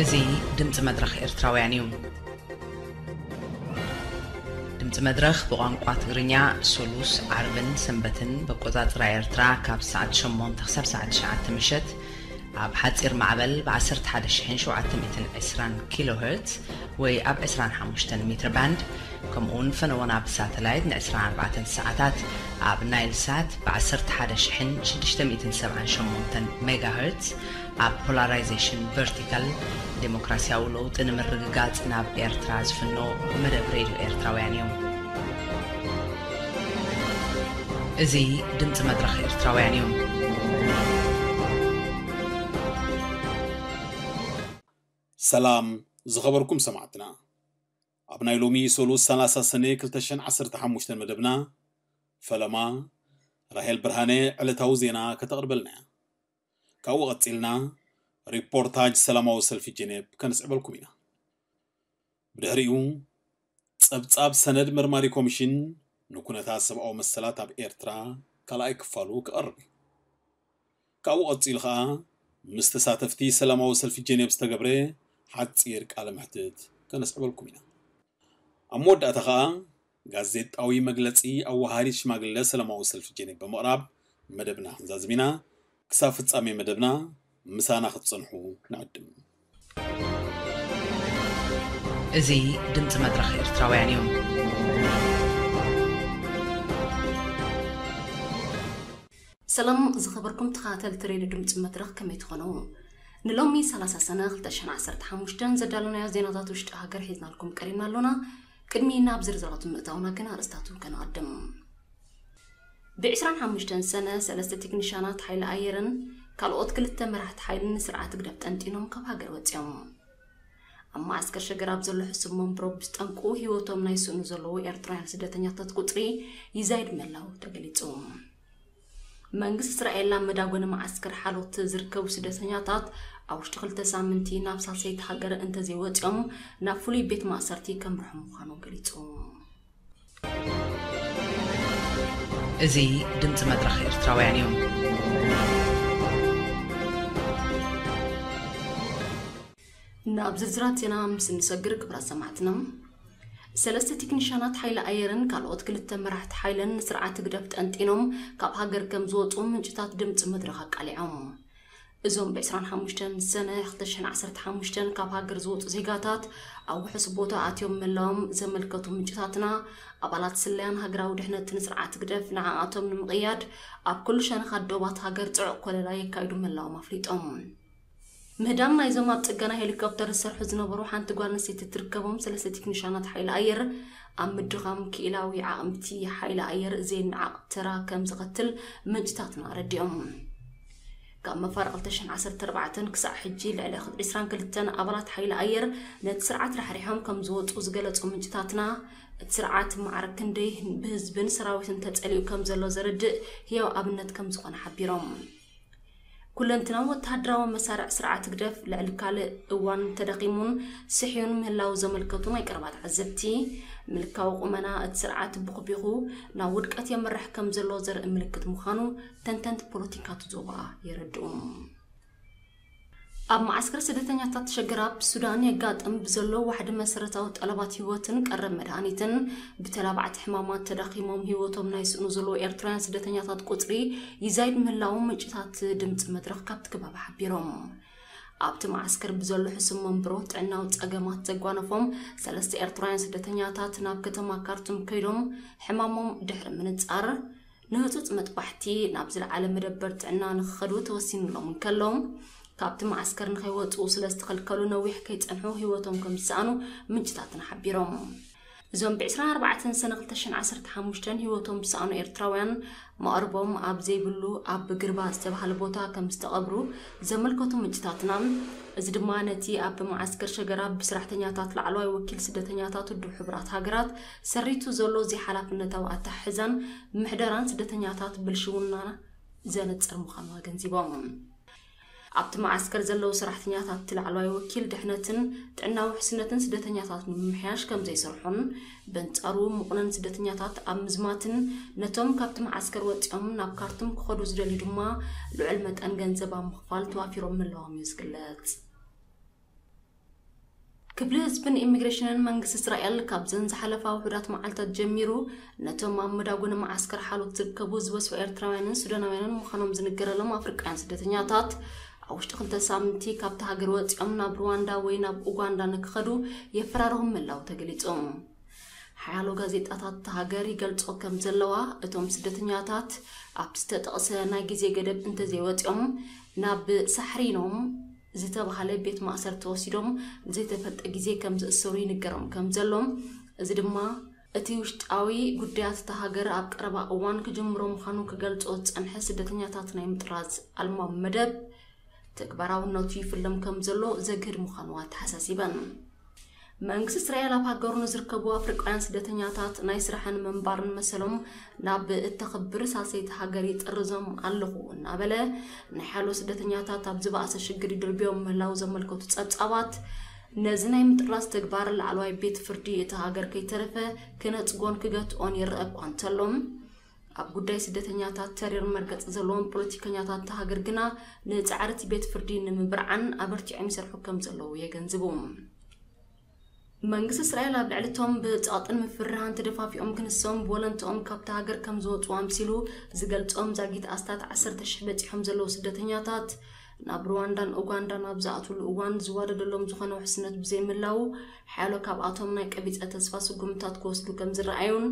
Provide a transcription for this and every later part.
እዚ ድምፂ መድረኽ ኤርትራውያን እዩ። ድምፂ መድረኽ ብቋንቋ ትግርኛ ሶሉስ፣ ዓርብን ሰንበትን በቆፃፅራ ኤርትራ ካብ ሰዓት ሸሞንተ ክሳብ ሰዓት ትሽዓተ ምሸት ኣብ ሓፂር ማዕበል ብ ዓሰርተ ሓደ ሺሕን ሸውዓተ ሚእትን ዕስራን ኪሎ ሄርትዝ ወይ ኣብ ዕስራን ሓሙሽተን ሜትር ባንድ፣ ከምኡውን ፈነወና ብሳተላይት ን ዕስራን ኣርባዕተን ሰዓታት ኣብ ናይል ሳት ብ ዓሰርተ ሓደ ሺሕን ሽዱሽተ ሚእትን ሰብዓን ሸሞንተን ሜጋ ሄርትዝ፣ ኣብ ፖላራይዜሽን ቨርቲካል፣ ዴሞክራሲያዊ ለውጢ ንምርግጋጽ ናብ ኤርትራ ዝፍኖ መደብ ሬድዮ ኤርትራውያን እዩ። እዚ ድምፂ መድረኽ ኤርትራውያን እዩ። ሰላም ዝኸበርኩም ሰማዕትና፣ ኣብ ናይ ሎሚ ሰሉስ ሰላሳ ሰነ ክልተ ሽሕን ዓሰርተ ሓሙሽተን መደብና፣ ፈለማ ራሄል ብርሃነ ዕለታዊ ዜና ከተቕርበልና እያ። ካብኡ ቐጺልና ሪፖርታጅ ሰላማዊ ሰልፊ ጀኔቭ ከነስዕበልኩም ኢና። ብድሕሪኡ ጸብጻብ ሰነድ መርማሪ ኮሚሽን ንኩነታት ሰብኣዊ መሰላት ኣብ ኤርትራ ካልኣይ ክፋሉ ክቐርብ እዩ። ካብኡ ቐጺሉ ኸኣ ምስ ተሳተፍቲ ሰላማዊ ሰልፊ ጀኔቭ ዝተገብረ ሓጺር ቃለ መሕትት ከነስዕበልኩም ኢና። ኣብ መወዳእታ ኸኣ ጋዜጣዊ መግለጺ ኣወሃሂድ ሽማግለ ሰላማዊ ሰልፊ ጀኔቭ ብምቕራብ መደብና ክንዛዝም ኢና። ክሳብ ፍጻሜ መደብና ምሳና ክትጸንሑ ንዕድም። እዚ ድምፂ መድረኽ ኤርትራውያን እዩ። ሰላም ዝኸበርኩም ተኸታተልቲ ሬድዮ ድምፂ መድረኽ፣ ከመይ ትኾኑ? ንሎሚ ሰላሳ ሰነ ክልተ ሽሕን ዓሰርተ ሓሙሽተን ዘዳለናዮ ዜናታት ውሽጢ ሃገር ሒዝናልኩም ቀሪብና ኣሎና። ቅድሚ ናብ ዝርዝራቱ ምእታውና ግን ኣርእስታቱ ከነቐድም። ብ ዕስራን ሓሙሽተን ሰነ ሰለስተ ቴክኒሻናት ሓይሊ ኣየርን ካልኦት ክልተ መራሕቲ ሓይልን ንስርዓት ህግደፍ ጠንጢኖም ካብ ሃገር ወፂኦም። ኣብ መዓስከር ሸገር ኣብ ዘሎ ሕሱም መንብሮ ብዝጠንቁ ህይወቶም ናይ ስእኑ ዘለዉ ኤርትራውያን ስደተኛታት ቁፅሪ ይዛይድ ምህላው ተገሊፁ። መንግስቲ እስራኤል ናብ መዳጎኒ መዓስከር ሓሎት ዝርከቡ ስደተኛታት ኣብ ውሽጢ ክልተ ሳምንቲ ናብ ሳልሰይቲ ሃገር እንተዘይወፂኦም ናብ ፍሉይ ቤት ማእሰርቲ ከምርሖም ምዃኑ ገሊፁ። እዚ ድምፂ መድረኽ ኤርትራውያን እዩ። ናብ ዝርዝራት ዜና ምስ እንሰግር ክብራት ሰማዕትና፣ ሰለስተ ቴክኒሻናት ሓይሊ ኣየርን ካልኦት ክልተ መራሕቲ ሓይልን ንስርዓት ህግደፍ ጠንጢኖም ካብ ሃገር ከም ዝወፁ ምንጭታት ድምፂ መድረኽ ኣቃሊዖም። እዞም ብ ዕስራን ሓሙሽተን ሰነ ክልተ ሽሕን ዓሰርተ ሓሙሽተን ካብ ሃገር ዝወፁ ዜጋታት ኣብ ውሑስ ቦታ ኣትዮም ምህላዎም ዘመልከቱ ምንጭታትና፣ ኣባላት ስለያን ሃገራዊ ድሕነትን ስርዓት ህግደፍ ንዓኣቶም ንምቕያድ ኣብ ኩሉ ሸነኻት ዶባት ሃገር ፅዑቕ ኮለላ የካይዱ ምህላዎም ኣፍሊጦም። ምህዳም ናይዞም ኣብ ጽገና ሄሊኮፕተር ዝሰርሑ ዝነበሩ ሓንቲ ጓል ኣንስተይቲ ትርከቦም ሰለስተ ቴክኒሻናት ሓይሊ ኣየር ኣብ ምድኻም ክኢላዊ ዓቕምቲ ሓይሊ ኣየር ዘይነዓቕ ተራ ከም ዘኸትል ምንጭታትና ኣረዲኦም። ካብ መፋርቕ ክልተ ሽሕን ዓሰርተ ኣርባዕተን ክሳዕ ሕጂ ልዕሊ ዕስራን ክልተን ኣባላት ሓይሊ ኣየር ነቲ ስርዓት ራሕሪሖም ከም ዝወፁ ዝገለፁ ምንጭታትና፣ እቲ ስርዓት ማዕረ ክንደይ ብህዝብን ሰራዊትን ተጸሊኡ ከም ዘሎ ዘረድእ ህያው ኣብነት ከም ዝኾነ ሓቢሮም። ኩለንትናዊ ወተሃደራዊ መሳርዕ ስርዓት ህግደፍ ልዕሊ ካልእ እዋን ተደኺሙን ስሕዩን ምህላው ዘመልከቱ ናይ ቀረባ ተዓዘብቲ፣ ምልካዊ ቁመና እቲ ስርዓት ብኹቢኹ ናብ ውድቀት የምርሕ ከም ዘሎ ዘርኢ ምልክት ምዃኑ ተንተንቲ ፖለቲካ እቲ ዞባ የረድኡ። ኣብ መዓስከር ስደተኛታት ሸገራብ ሱዳን የጋጥም ብዘሎ ዋሕዲ መሰረታዊ ጠለባት ህይወትን ቀረብ መድሃኒትን ብተላባዕቲ ሕማማት ተዳኺሞም ህይወቶም ናይ ስእኑ ዘለዉ ኤርትራውያን ስደተኛታት ቁጽሪ ይዛይድ ምህላዎም ምንጭታት ድምጺ መድረኽ ካብቲ ከባቢ ሓቢሮም። ኣብቲ መዓስከር ብዘሎ ሕሱም መንብሮ ጥዕናዊ ጸገማት ዘጓነፎም ሰለስተ ኤርትራውያን ስደተኛታት ናብ ከተማ ካርቱም ከይዶም ሕማሞም ድሕሪ ምንጻር፣ ንህጹጽ መጥባሕቲ ናብ ዝለዓለ መደበር ጥዕና ንኽኸዱ ተወሲኑሎም እንከሎ፣ ካብቲ መዓስከር ንኸይወጽኡ ስለ ዝተኸልከሉ ነዊሕ ከይጸንሑ ህይወቶም ከም ዝሰኣኑ ምንጭታትና ሓቢሮም። እዞም ብ ዕስራን ኣርባዕተን ሰነ ክልተ ሽሕን ዓሰርተ ሓሙሽተን ህይወቶም ዝሰኣኑ ኤርትራውያን መቐርቦም ኣብ ዘይብሉ ኣብ ግርባ ዝተባህለ ቦታ ከም ዝተቐብሩ ዘመልከቱ ምንጭታትና፣ እዚ ድማ ነቲ ኣብ መዓስከር ሸገራ ብሰራሕተኛታት ላዕለዋይ ወኪል ስደተኛታት ውድብ ሕቡራት ሃገራት ሰሪቱ ዘሎ ዘይሓላፍነታዊ ኣተሓሕዛን ምሕደራን ስደተኛታት ብልሽውና ዘነጽር ምዃኑ ኣገንዚቦም። ኣብቲ መዓስከር ዘለዉ ሰራሕተኛታት እቲ ላዕለዋይ ወኪል ድሕነትን ጥዕናዊ ውሕስነትን ስደተኛታት ንምምሕያሽ ከም ዘይሰርሑን በንጻሩ ምቑነን ስደተኛታት ኣብ ምዝማትን ነቶም ካብቲ መዓስከር ወጺኦም ናብ ካርቱም ክኸዱ ዝደልዩ ድማ ልዑል መጠን ገንዘብ ኣብ ምኽፋል ተዋፊሮም ምህላዎም እዩ ዝግለጽ። ክፍሊ ህዝብን ኢሚግሬሽንን መንግስቲ እስራኤል ካብዘን ዝሓለፋ ውሑዳት መዓልታት ጀሚሩ ነቶም ኣብ መዳጎኒ መዓስከር ሓሎት ዝርከቡ ዝበዝሑ ኤርትራውያንን ሱዳናውያንን ምዃኖም ዝንገረሎም ኣፍሪቃውያን ስደተኛታት ኣብ ውሽጢ ክልተ ሳምንቲ ካብቲ ሃገር ወጺኦም ናብ ሩዋንዳ ወይ ናብ ኡጋንዳ ንክኸዱ የፈራርሆም ምህላዉ ተገሊጹ። ሓያሎ ጋዜጣታት እታ ሃገር ይገልጾ ከም ዘለዋ፣ እቶም ስደተኛታት ኣብቲ ዝተጠቕሰ ናይ ግዜ ገደብ እንተዘይወጺኦም ናብ ሳሕሪኖም ዝተባህለ ቤት ማእሰርቲ ተወሲዶም ዘይተፈልጠ ግዜ ከም ዝእሰሩ ይንገሮም ከም ዘሎ፣ እዚ ድማ እቲ ውሽጣዊ ጉዳያት እታ ሃገር ኣብ ቀረባ እዋን ክጅምሮ ምዃኑ ክገልጾ ዝጸንሐ ስደተኛታት ናይ ምጥራዝ ኣልማዊ መደብ ተግባራውነቱ ይፍለም ከም ዘሎ ዘግህድ ምዃኑ ኣተሓሳሲበን። መንግስቲ እስራኤል ኣብ ሃገሩ ንዝርከቡ ኣፍሪቃውያን ስደተኛታት ናይ ስራሕን ምንባርን መሰሎም ናብ እተኽብር ሳልሰይቲ ሃገር ይጥርዞም ኣለኹ እናበለ፣ ናይ ሓሎ ስደተኛታት ኣብ ዝበኣሰ ሽግር ይድርብዮም ምህላው ዘመልከቱ ጸብጻባት፣ ነዚ ናይ ምጥራዝ ተግባር ላዕለዋይ ቤት ፍርዲ እታ ሃገር ከይተረፈ ክነጽጎን ክገትኦን ይረአ እኳ እንተሎ፣ ኣብ ጉዳይ ስደተኛታት ተሪር መርገጺ ዘለዎም ፖለቲከኛታት እታ ሃገር ግና ንጻዕሪ እቲ ቤት ፍርዲ ንምብርዓን ኣበርቲዖም ይሰርሑ ከም ዘለዉ የገንዝቡ። መንግስቲ እስራኤል ኣብ ልዕሊ እቶም ብጸቕጥን ምፍርራህን ተደፋፊኦም ክንሶም ብወለንትኦም ካብታ ሃገር ከም ዝወጹ ኣምሲሉ ዝገልጾም ዛጊት ኣስታት ዓሰርተ ሽሕ በጺሖም ዘለዉ ስደተኛታት ናብ ሩዋንዳን ኡጋንዳን ኣብ ዝኣትውሉ እዋን ዝዋደደሎም ዝኾነ ውሕስነት ብዘይምላዉ ሓያሎ ካብኣቶም ናይ ቀቢጸ ተስፋ ስጉምታት ክወስዱ ከም ዝረኣዩን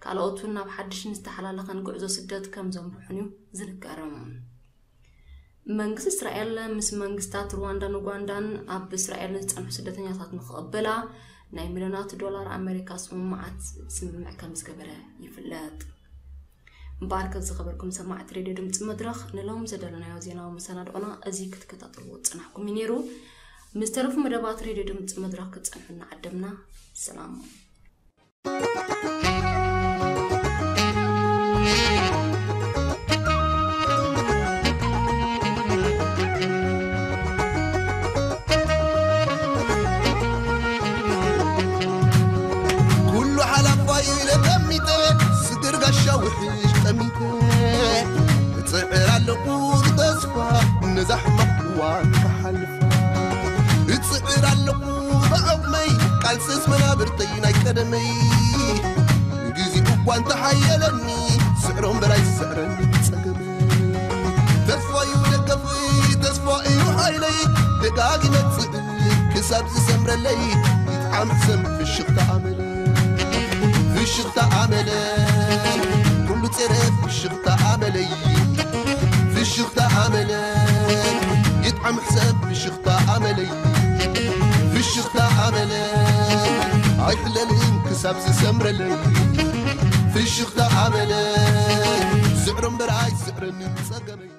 ካልኦት እውን ናብ ሓድሽን ዝተሓላለኸን ጉዕዞ ስደት ከም ዘምርሑን እዩ ዝንገር። መንግስቲ እስራኤል ምስ መንግስታት ሩዋንዳን ኡጋንዳን ኣብ እስራኤል ንዝጸንሑ ስደተኛታት ንክቕበላ ናይ ሚልዮናት ዶላር ኣሜሪካ ስምምዓት ስምምዕ ከም ዝገበረ ይፍለጥ። እምበኣር ከዚ ዝኸበርኩም ሰማዕቲ ሬድዮ ድምፂ መድረኽ ንሎም ዘዳለናዮ ዜናዊ መሰናድኦና እዚ ክትከታተልዎ ዝጸናሕኩም እዩ ነይሩ። ምስ ተረፉ መደባት ሬድዮ ድምፂ መድረኽ ክትጸንሑ እናዓደምና ሰላም። ኩሉ ሓላፋይ ኢለ ተሚተ ስግር ጋሻ ውሕሽ ጠሚተ እጽዕር ኣለኹ ብተስፋ ነዛ ሕማቕ እዋን ክሓልፋ እጽዕር ኣለኹ ብዓቕመይ ቃልስስ መናብርተይ ናይ ቀደመይ ግዜ እኳ እንተሓየለኒ ስዕሮም በላይ ስዕረኒ ጸገመይ ተስፋዩ ደገፍይ ተስፋ እዩ ሓይለይ ደጋጊመ ጽእ ክሳብ ዝሰምረለይ ይጥዓም ሕሰም ፍሽኽታ ኣመለይ ፍሽኽታ ኣመለይ ኩሉ ጸረ ፍሽኽታ ኣመለይ ፍሽኽታ ኣመለይ ይጥዓም ሕሰም ፍሽኽታ ኣመለይ ፍሽኽታ ኣመለይ ኣይሕለልን ክሳብ ዝሰምረለይ ፍሽኽታ ኣመለይ ስዕሮ እምበር ኣይስዕረንን ጸገመይ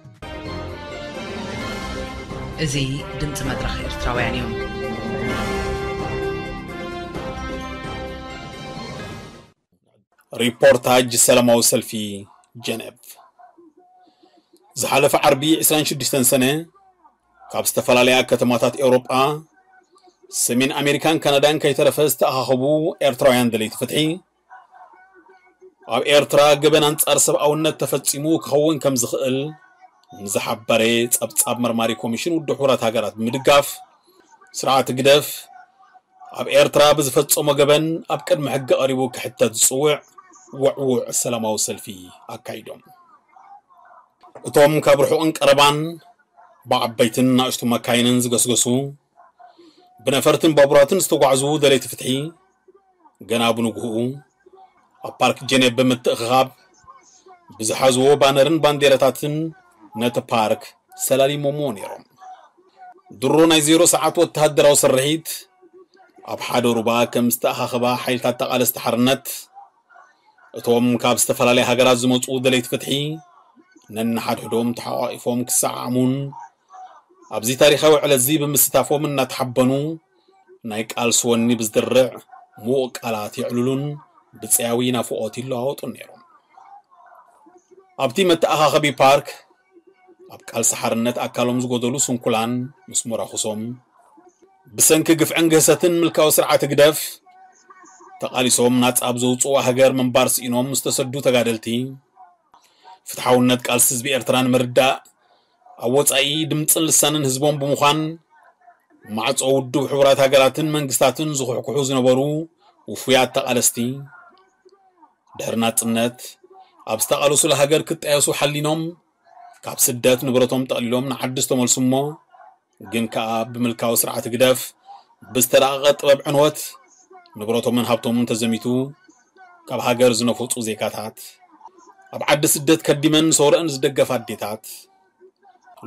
እዚ ድምፂ መድረኽ ኤርትራውያን እዩ። ሪፖርታጅ ሰላማዊ ሰልፊ ጀነቭ ዝሓለፈ ዓርቢ ዕስራን ሽዱሽተን ሰነ ካብ ዝተፈላለያ ከተማታት ኤውሮጳ፣ ሰሜን ኣሜሪካን ካናዳን ከይተረፈ ዝተኣኻኸቡ ኤርትራውያን ደለይቲ ፍትሒ ኣብ ኤርትራ ገበን ኣንጻር ሰብኣውነት ተፈጺሙ ክኸውን ከም ዝኽእል ንዝሓበረ ጸብጻብ መርማሪ ኮሚሽን ውድብ ሕቡራት ሃገራት ብምድጋፍ ስርዓት ህግደፍ ኣብ ኤርትራ ብዝፈጸሞ ገበን ኣብ ቅድሚ ሕጊ ቀሪቡ ክሕተት ዝጽውዕ ውዕዉዕ ሰላማዊ ሰልፊ ኣካይዶም። እቶም ካብ ርሑቕን ቀረባን ብዓበይትን ናእሽቱ መካይንን ዝገስገሱ ብነፈርትን ባቡራትን ዝተጓዕዙ ደለይቲ ፍትሒ ገና ብንግህኡ ኣብ ፓርክ ጀኔቭ ብምትእኽኻብ ብዝሓዝዎ ባነርን ባንዴራታትን ነቲ ፓርክ ሰላሊሞምዎ ነይሮም። ድሮ ናይ ዜሮ ሰዓት ወተሃደራዊ ስርሒት ኣብ ሓደ ሩባ ከም ዝተኣኻኸባ ሓይልታት ተቓለስቲ ሓርነት እቶም ካብ ዝተፈላለያ ሃገራት ዝመጹ ደለይቲ ፍትሒ ነንሓድሕዶም ተሓቋቒፎም ክሰዓዓሙን ኣብዚ ታሪኻዊ ዕለትዚ ብምስታፎም እናተሓበኑ ናይ ቃልሲ ወኒ ብዝድርዕ ምዉቕ ቃላት የዕልሉን ብጸያዊ ናፍቖት ይለዋወጡን ነይሮም። ኣብቲ መተኣኻኸቢ ፓርክ ኣብ ቃልሲ ሓርነት ኣካሎም ዝጎደሉ ስንኩላን ምስ መራኹሶም ብሰንኪ ግፍዕን ግህሰትን ምልካዊ ስርዓት ህግደፍ ተቓሊሶም ናጻ ኣብ ዘውጽኡ ሃገር ምንባር ስኢኖም ዝተሰዱ ተጋደልቲ ፍትሓውነት ቃልሲ ህዝቢ ኤርትራ ንምርዳእ ኣብ ወጻኢ ድምጽን ልሳንን ህዝቦም ብምዃን ማዕጾ ውድብ ሕቡራት ሃገራትን መንግስታትን ዝኹሕኩሑ ዝነበሩ ውፉያት ተቓለስቲ፣ ድሕሪ ናጽነት ኣብ ዝተቓለሱላ ሃገር ክጣየሱ ሓሊኖም፣ ካብ ስደት ንብረቶም ጠቕሊሎም ንዓዲ ዝተመልሱ እሞ፣ ግን ከኣ ብምልካዊ ስርዓት ህግደፍ ብዝተራቐቐ ጥበብ ዕንወት ንብረቶምን ሃብቶምን ተዘሚቱ ካብ ሃገር ዝነፈጹ ዜጋታት፣ ኣብ ዓዲ ስደት ከዲመን ሰውረአን ዝደገፋ ኣዴታት፣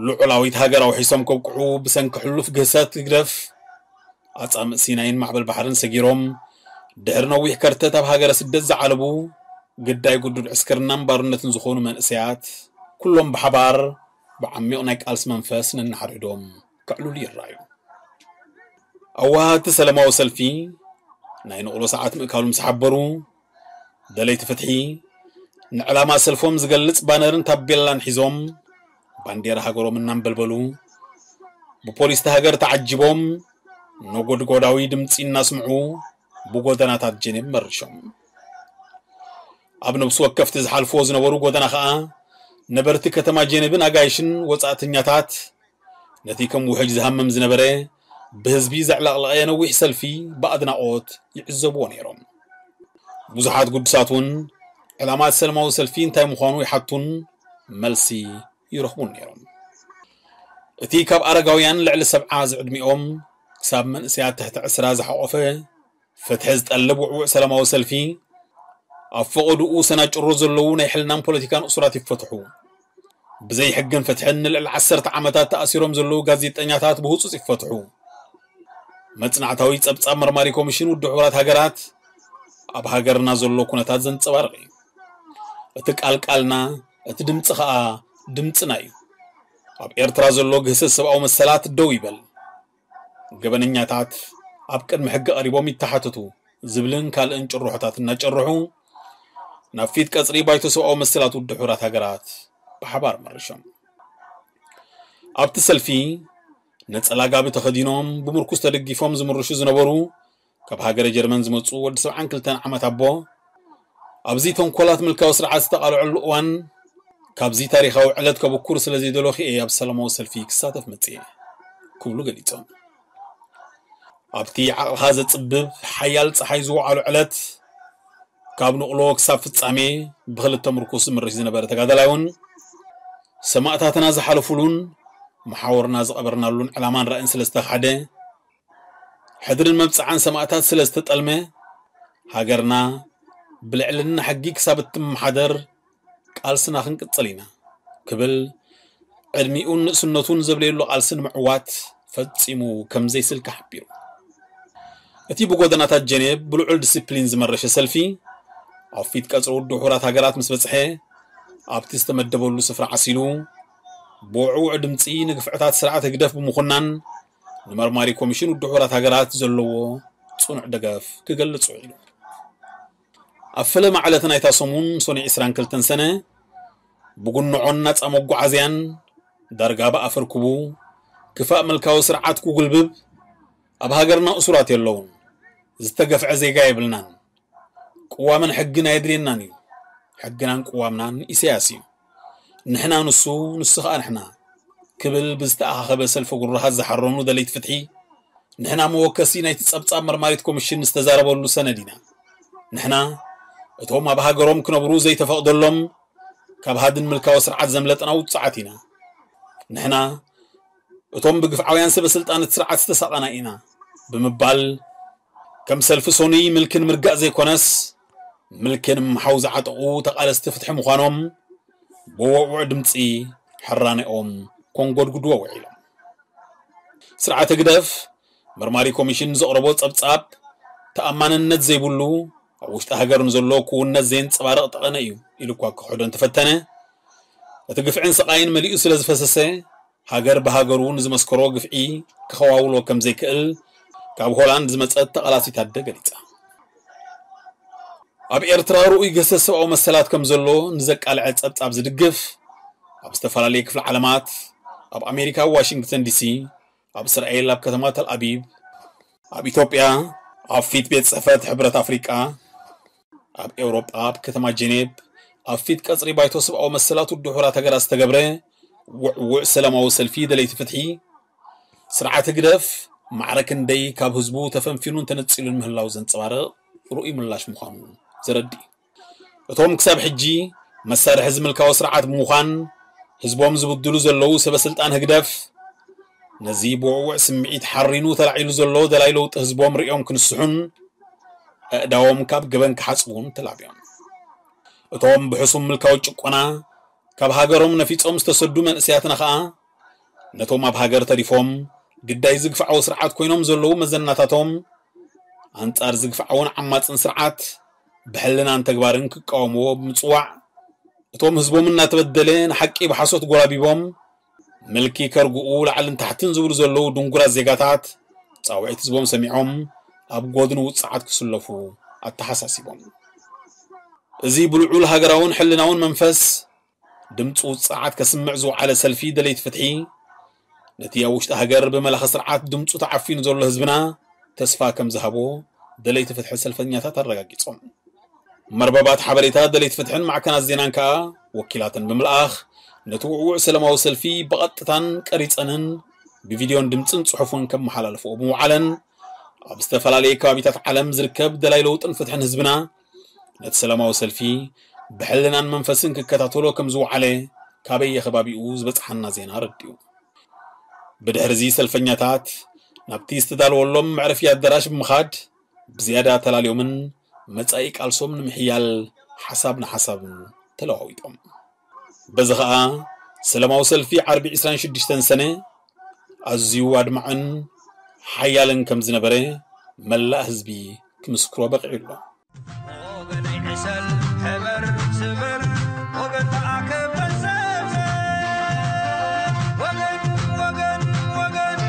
ልዑላዊት ሃገር ኣውሒሶም ከብቅዑ ብሰንኪ ሕሉፍ ግህሰት ህግደፍ ኣጻምእ ሲናይን ማዕበል ባሕርን ሰጊሮም ድሕሪ ነዊሕ ከርተት ኣብ ሃገረ ስደት ዝዓለቡ ግዳይ ግዱድ ዕስክርናን ባርነትን ዝኾኑ መንእሰያት ኩሎም ብሓባር ብዓሚቕ ናይ ቃልሲ መንፈስ ነንሓድሕዶም ከዕልሉ ይረኣዩ። ኣዋሃድቲ ሰላማዊ ሰልፊ ናይ ንቕሎ ሰዓት ምእካሉ ምስ ሓበሩ፣ ደለይቲ ፍትሒ ንዕላማ ሰልፎም ዝገልጽ ባነርን ታቤላን ሒዞም ባንዴራ ሃገሮም እናንበልበሉ ብፖሊስቲ ሃገር ተዓጂቦም ነጎድጎዳዊ ድምጺ እናስምዑ ብጎደናታት ጀኔቭ መርሾም። ኣብ ነብሲ ወከፍቲ ዝሓልፍዎ ዝነበሩ ጎደና ኸኣ ነበርቲ ከተማ ጀኔቭን ኣጋይሽን ወጻእተኛታት ነቲ ከም ውሕጅ ዝሃምም ዝነበረ ብህዝቢ ዘዕለቕለቐ ነዊሕ ሰልፊ ብኣድናቖት ይዕዘብዎ ነይሮም። ብዙሓት ግዱሳት እውን ዕላማ እቲ ሰላማዊ ሰልፊ እንታይ ምዃኑ ይሓቱን መልሲ ይረኽቡን ነይሮም። እቲ ካብ ኣረጋውያን ልዕሊ ሰብዓ ዝዕድሚኦም ክሳብ መንእሰያት ትሕቲ ዕስራ ዝሓቖፈ ፍትሒ ዝጠልብ ውዕውዕ ሰላማዊ ሰልፊ፣ ኣብ ፈቐድኡ ሰናጭሮ ዘለዉ ናይ ሕልናን ፖለቲካን እሱራት ይፈትሑ፣ ብዘይ ሕግን ፍትሕን ንልዕሊ ዓሰርተ ዓመታት ተኣሲሮም ዘለዉ ጋዜጠኛታት ብህጹጽ ይፈትሑ፣ መጽናዕታዊ ጸብጻብ መርማሪ ኮሚሽን ውድብ ሕቡራት ሃገራት ኣብ ሃገርና ዘሎ ኩነታት ዘንጸባርቕ እዩ። እቲ ቃል ቃልና፣ እቲ ድምጺ ኸኣ ድምጽና እዩ። ኣብ ኤርትራ ዘሎ ግህሰት ሰብኣዊ መሰላት ደው ይበል፣ ገበነኛታት ኣብ ቅድሚ ሕጊ ቀሪቦም ይተሓተቱ ዝብልን ካልእን ጭርሖታት እናጨርሑ ናብ ፊት ቀጽሪ ባይቶ ሰብኣዊ መሰላት ውድብ ሕቡራት ሃገራት ብሓባር መርሾም። ኣብቲ ሰልፊ ነጸላ ጋቢ ተኸዲኖም ብምርኩስ ተደጊፎም ዝምርሹ ዝነበሩ ካብ ሃገረ ጀርመን ዝመጹ ወዲ ሰብዓን ክልተን ዓመት ኣቦ፣ ኣብዚ ተንኮላት ምልካዊ ስርዓት ዝተቓልዐሉ እዋን ካብዚ ታሪኻዊ ዕለት ከብኩር ስለ ዘይደለኹ እየ ኣብ ሰላማዊ ሰልፊ ክሳተፍ መጽየ ክብሉ ገሊጾም። ኣብቲ ዓቕልኻ ዘጽብብ ሓያል ጸሓይ ዝወዓሉ ዕለት ካብ ንቕሎ ክሳብ ፍጻሜ ብኽልተ ምርኩስ ዝምርሽ ዝነበረ ተጋዳላይ እውን ሰማእታትና ዝሓለፉሉን መሓውርና ዝቐበርናሉን ዕላማን ራእን ስለ ዝተኻሕደ፣ ሕድርን መብጽዓን ሰማእታት ስለ ዝተጠልመ፣ ሃገርና ብልዕልና ሕጊ ክሳብ እትመሓደር ቃልስና ክንቅጽል ኢና ክብል ዕድሚኡን ንእስነቱን ዘብለየሉ ቃልሲ ንምዕዋት ፈጺሙ ከም ዘይስልኪ ሓቢሩ። እቲ ብጎደናታት ጀኔቭ ብልዑል ዲስፕሊን ዝመረሸ ሰልፊ ኣብ ፊት ቀጽሪ ውድብ ሕቡራት ሃገራት ምስ በጽሐ፣ ኣብቲ ዝተመደበሉ ስፍራ ዓሲሉ ብውዕውዕ ድምጺ ንግፍዕታት ስርዓት ህግደፍ ብምኹናን ንመርማሪ ኮሚሽን ውድብ ሕቡራት ሃገራት ዘለዎ ጽኑዕ ደገፍ ክገልጽ ውዒሉ። ኣብ ፈለማ ዕለት ናይታ ሰሙን ሰኑይ ዕስራን ክልተን ሰነ ብጉንዖን ናጻ መጓዓዝያን ዳርጋ ብኣፍ ርክቡ ክፋእ ምልካዊ ስርዓት ክጉልብብ ኣብ ሃገርና እሱራት የለውን። ዝተገፍዐ ዜጋ የብልናን። ቅዋምን ሕግን ኣየድልየናን እዩ። ሕግናን ቅዋምናን ኢሳያስ እዩ። ንሕና ንሱ፣ ንሱ ኸኣ ንሕና ክብል ብዝተኣኻኸበ ሰልፊ ጉራሃት ዝሓረኑ ደለይቲ ፍትሒ፣ ንሕና መወከሲ ናይቲ ጸብጻብ መርማሪት ኮሚሽን ዝተዛረበሉ ሰነድ ኢና። ንሕና እቶም ኣብ ሃገሮም ክነብሩ ዘይተፈቕደሎም ካብ ሃድን ምልካዊ ስርዓት ዘምለጥና ውጹዓት ኢና። ንሕና እቶም ብግፍዓውያን ሰበ ስልጣን እቲ ስርዓት ዝተሳቐና ኢና ብምባል ከም ሰልፊ ሶኑይ ምልኪ ንምርጋእ ዘይኮነስ ምልኪ ንምምሓው ዝዓጠቑ ተቓለስቲ ፍትሒ ምዃኖም ብወቕውዕ ድምጺ ሕራነኦም ኮንጎድጉድዎ ውዒሎም። ስርዓት ህግደፍ መርማሪ ኮሚሽን ዘቕረቦ ጸብጻብ ተኣማንነት ዘይብሉ ኣብ ውሽጢ ሃገር ንዘሎ ክውነት ዘየንጸባርቕ ጠቐነ እዩ ኢሉ እኳ ክኽሕዶ እንተፈተነ እቲ ግፍዕን ስቓይን መሊኡ ስለ ዝፈሰሰ ሃገር ብሃገሩ ንዝመስከሮ ግፍዒ ክኸዋውሎ ከም ዘይክእል ካብ ሆላንድ ዝመጸት ተቓላሲት ኣደ ገሊጻ። ኣብ ኤርትራ ርኡይ ገሰስ ሰብኣዊ መሰላት ከም ዘሎ ንዘቃልዐ ጸብጻብ ዝድግፍ ኣብ ዝተፈላለየ ክፍለ ዓለማት ኣብ ኣሜሪካ ዋሽንግተን ዲሲ ኣብ እስራኤል ኣብ ከተማ ተልኣቢብ ኣብ ኢትዮጵያ ኣብ ፊት ቤት ጽሕፈት ሕብረት ኣፍሪቃ ኣብ ኤውሮጳ ኣብ ከተማ ጀኔቭ ኣብ ፊት ቀጽሪ ባይቶ ሰብኣዊ መሰላት ውድብ ሕቡራት ሃገራት ዝተገብረ ውዕውዕ ሰላማዊ ሰልፊ ደለይቲ ፍትሒ ስርዓት ህግደፍ ማዕረ ክንደይ ካብ ህዝቡ ተፈንፊኑን ተነጺሉን ምህላው ዘንጸባርቕ ርኡይ ምላሽ ምዃኑ ዘረድእ እዩ። እቶም ክሳብ ሕጂ መሳርሒ እዚ ምልካዊ ስርዓት ብምዃን ህዝቦም ዝብድሉ ዘለዉ ሰበ ስልጣን ህግደፍ፣ ነዚ ብውዕውዕ ስምዒት ሓሪኑ ተላዒሉ ዘሎ ደላይ ለውጢ ህዝቦም ርእዮም ክንስሑን ኣእዳዎም ካብ ገበን ክሓጽቡን ተላብዮም። እቶም ብሕሱም ምልካዊ ጭቆና ካብ ሃገሮም ነፊጾም ዝተሰዱ መንእሰያትና ኸኣ ነቶም ኣብ ሃገር ተሪፎም ግዳይ ዝግፍዓዊ ስርዓት ኮይኖም ዘለዉ መዘናታቶም ኣንጻር ዝግፍዓውን ዓማጽን ስርዓት ብሕልናን ተግባርን ክቃወምዎ ብምጽዋዕ፣ እቶም ህዝቦም እናተበደለ ንሓቂ ብሓሶት ጎላቢቦም ምልኪ ከርግኡ ላዕልን ታሕትን ዝብሉ ዘለዉ ድንጉራት ዜጋታት ጻውዒት ህዝቦም ሰሚዖም ኣብ ጎድኒ ውጽዓት ክስለፉ ኣተሓሳሲቦም። እዚ ብልዑል ሃገራውን ሕልናውን መንፈስ ድምፂ ውፅዓት ከስምዕ ዝወዓለ ሰልፊ ደለይቲ ፍትሒ፣ ነቲ ኣብ ውሽጢ ሃገር ብመላኺ ስርዓት ድምፁ ተዓፊኑ ዘሎ ህዝብና ተስፋ ከም ዝሃቦ ደለይቲ ፍትሒ ሰልፈኛታት ኣረጋጊፆም። መርበባት ሓበሬታ ደለይቲ ፍትሕን ማዕከናት ዜናን ከኣ ወኪላተን ብምልኣኽ ነቲ ውዕውዕ ሰላማዊ ሰልፊ ብቐጥታን ቀሪፀንን ብቪድዮን ድምፅን ፅሑፍን ከመሓላልፍኦ ብምውዓለን ኣብ ዝተፈላለየ ከባቢታት ዓለም ዝርከብ ደላይ ለውጥን ፍትሕን ህዝብና ነቲ ሰላማዊ ሰልፊ ብሕልናን መንፈስን ክከታተሎ ከም ዝወዓለ ካበየ ከባቢኡ ዝበጽሓና ዜና ኣረዲኡ። ብድሕሪ እዚ ሰልፈኛታት ናብቲ ዝተዳለወሎም መዕረፊ ኣዳራሽ ብምኻድ ብዝያዳ ተላልዮምን መጻኢ ቃልሶም ንምሕያል ሓሳብ ንሓሳብ ተለዋዊጦም። በዚ ኸኣ ሰላማዊ ሰልፊ ዓርቢ ዕስራን ሽዱሽተን ሰነ ኣዝዩ ኣድማዕን ሓያልን ከም ዝነበረ መላእ ህዝቢ ክምስክሮ በቒዑ ኣሎ። ወገነይ ዕሰል፣ ሕበር፣ ስበር፣ ወገን ተኣከብ፣ ተሰብሰብ። ወገን፣ ወገን፣ ወገን፣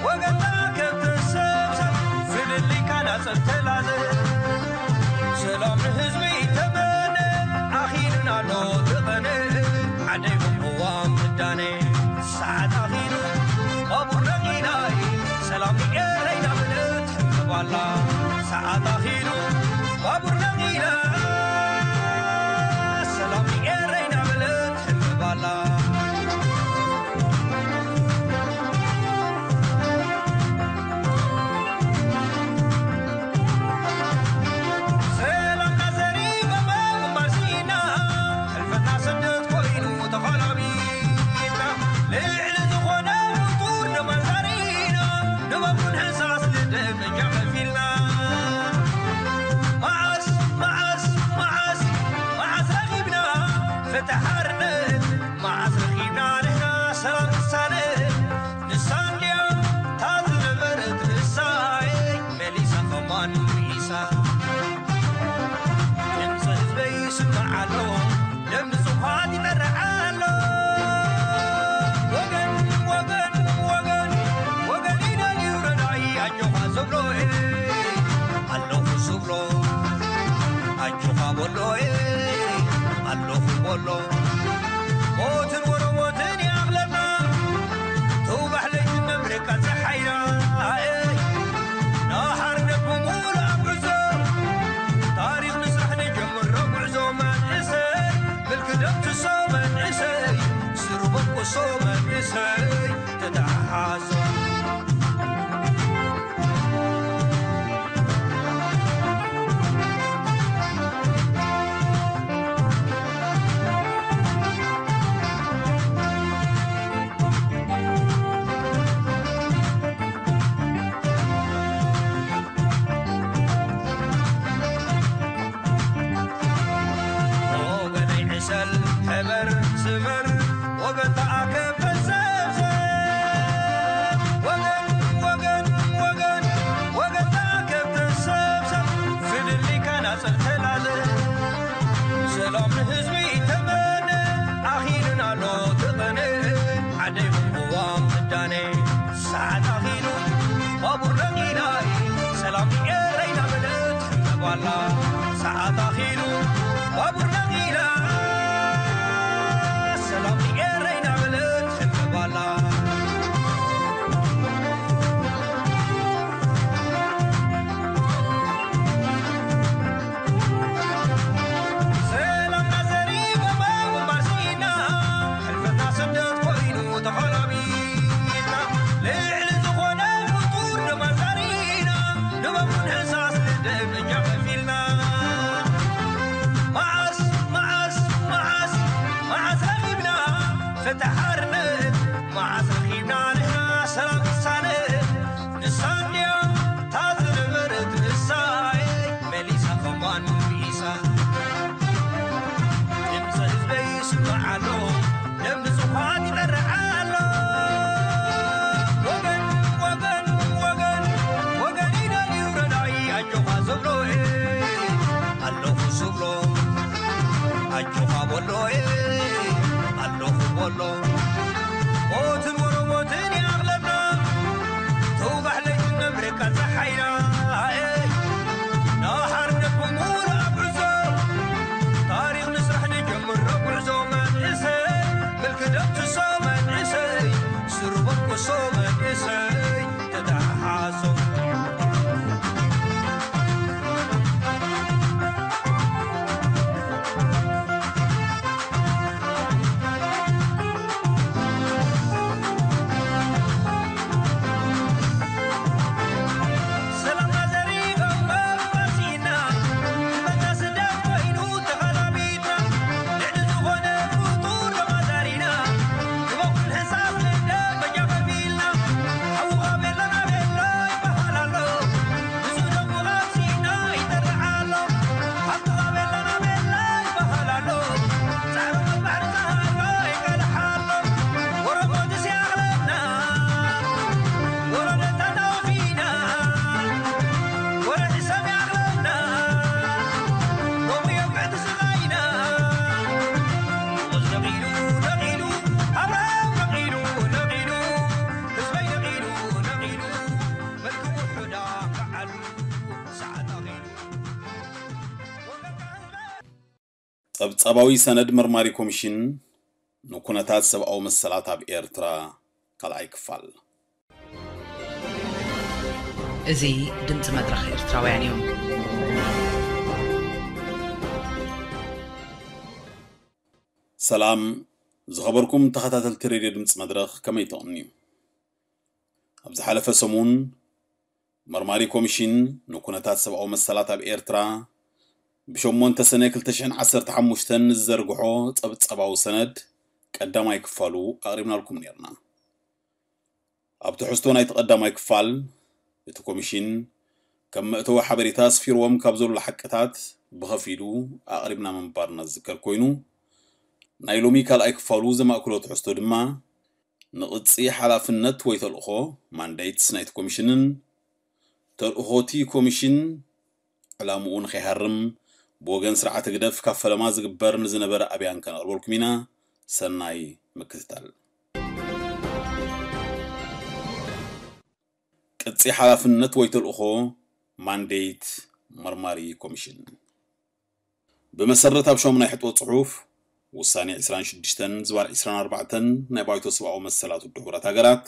ወገን ተኣከብ፣ ተሰብሰብ። ፍልልይካ ናጸብ ተላዘብ። ሰላም ንህዝቢ ተመነ፣ ኣኺሉና ኣሎ እቲ ቐነ። ዓደይ ቅዋም ምዳነ። ሰዓት ኣኺሉ፣ ባቡር ነቒላ፣ ሰላም ንኤረይ እናበለት ትሕምባላ። ሰዓት ኣኺሉ፣ ባቡር ነቒላ፣ ሰላም ንኤረይ እናበለት ትሕምባላ። ሰላምና ዘሪበ ምንባር ስኢና፣ ሕልፈትና ስደት ኮይኑ ተኸላቢና። ልዕሊ ዝኾነ ንጡር ደማን ዛሪና፣ ንበኩን ሕሳስ ንደም እጃ ከፊልና። መዓስ፣ መዓስ፣ መዓስ፣ መዓስ ረኺብና ፍትሒ ሓርነት? መዓስ ረኺብና ንሕና ሰላም ቅሳነት? ንሳ እንድያ እታ ዝነበረት ንሳይ መሊሳ ከማን ርእሳ። ድምፂ ህዝበይ ይስማዕ ኣሎ፣ ደም ንጹሃት ይጠርዕ ኣሎ። ወገን፣ ወገን፣ ወገን፣ ወገን ይደልዩ ረዳኢ ኣጆኻ ዝብሎ፣ ኣለኹ ዝብሎ፣ ኣጆኻ በሎ፣ ኣለኹ በሎ። ሞትን ወረሞትን ይኣኽለና፣ ተውባሕ ለይቲ መብረቃ ጸሓይና፣ ናሓርነት ብምሉእ ኣብ ጉዕዞ፣ ታሪኽ ንስራሕ ንጀምሮ ጉዕዞ መንእሰይ፣ ምልኪ ደምስሶ መንእሰይ፣ ስሩ በቁሶ መንእሰይ፣ ተተሓሓዞ። ወገነይ ዕሰል፣ ሕበር፣ ስበር፣ ወገን ተኣከብ፣ ተሰብሰብ። ወገን፣ ወገን፣ ወገን፣ ወገን ተኣከብ፣ ተሰብሰብ። ፍልልይካ ናጸር ተላዘብ። ሰላም ንህዝቢ ተመነ፣ ኣኺሉና ኣሎ እቲ ቐነ። ዓደይ ቅዋም ምዳነ፣ ሰዓት ኣኺሉ፣ ባቡር ነቒላ፣ ሰላም ንኤረይ እናበለት ትሕምባላ። ሰዓት ኣኺሉ፣ ባቡር ነቒላ፣ ሰላም ንኤረይ እናበለት ትሕምባላ። ሰላምና ዘሪበ ምንባር ስኢና፣ ሕልፈትና ስደት ኮይኑ ተኸላቢና። ልዕሊ ዝኾነ ንጡር ፍትሒ ሓርነት መዓስ ረኺብና ንሕና ሰላም ቅሳነት? ንሳ እንድያ እታ ዝነበረት ንሳይ መሊሳ ከማን ምሊሳ። ድምፂ ህዝበይ ይስማዕ ኣሎ፣ ደም ንጹሃት ይጠርዕ ኣሎ። ወገን፣ ወገን፣ ወገን፣ ወገን ይደልዩ ረዳኢ ኣጆኻ ዝብሎ፣ ኣለኹ ዝብሎ። ኣጆኻ በሎ፣ ኣለኹ በሎ። ሞትን ወረ ሞትን ይኣኽለና፣ ተውባሕ ለይትን ነብርቃ ጸሓይና። ናሓርነት ብምሉእ ኣብ ጉዕዞ፣ ታሪኽ ንስራሕ ንጀምሮ ጉዕዞ መንእሰይ። ምልኪ ደምስሶ መንእሰይ፣ ስሩ በጥሶ መንእሰይ፣ ተተሓሓዞ። ጸብጻባዊ ሰነድ መርማሪ ኮሚሽን ንኩነታት ሰብኣዊ መሰላት ኣብ ኤርትራ ካልኣይ ክፋል። እዚ ድምፂ መድረኽ ኤርትራውያን እዩ። ሰላም ዝኸበርኩም ተኸታተልቲ ሬድዮ ድምፂ መድረኽ፣ ከመይ ትቕንዩ? ኣብ ዝሓለፈ ሰሙን መርማሪ ኮሚሽን ንኩነታት ሰብኣዊ መሰላት ኣብ ኤርትራ ብሸሞንተ ሰነ ክልተ ሽሕን ዓሰርተ ሓሙሽተን ንዝዘርግሖ ጸብጻባዊ ሰነድ ቀዳማይ ክፋሉ ኣቕሪብናልኩም ነርና። ኣብ ትሕዝቶ ናይቲ ቀዳማይ ክፋል እቲ ኮሚሽን ከም መእተዊ ሓበሬታ ኣስፊርዎም ካብ ዘሎ ሓቅታት ብኸፊሉ ኣቕሪብና ምንባርና ዝዝከር ኮይኑ፣ ናይ ሎሚ ካልኣይ ክፋሉ ዘማእክሎ ትሕዝቶ ድማ ንቕጺ ሓላፍነት ወይ ተልእኾ ማንዴትስ ናይቲ ኮሚሽንን ተልእኾቲ ኮሚሽን ዕላምኡ ንኸይሃርም ብወገን ስርዓት ህግደፍ ካብ ፈለማ ዝግበር ንዝነበረ ኣብያን ከነቕርበልኩም ኢና። ሰናይ ምክትታል። ቅጺ ሓላፍነት ወይ ተልእኾ ማንዴት መርማሪ ኮሚሽን። ብመሰረት ኣብ ሸሙናይ ሕጥወ ጽሑፍ ውሳኔ ዕስራን ሽዱሽተን ዝባር ዕስራን ኣርባዕተን ናይ ባይቶ ሰብኣዊ መሰላት ውድብ ሕቡራት ሃገራት፣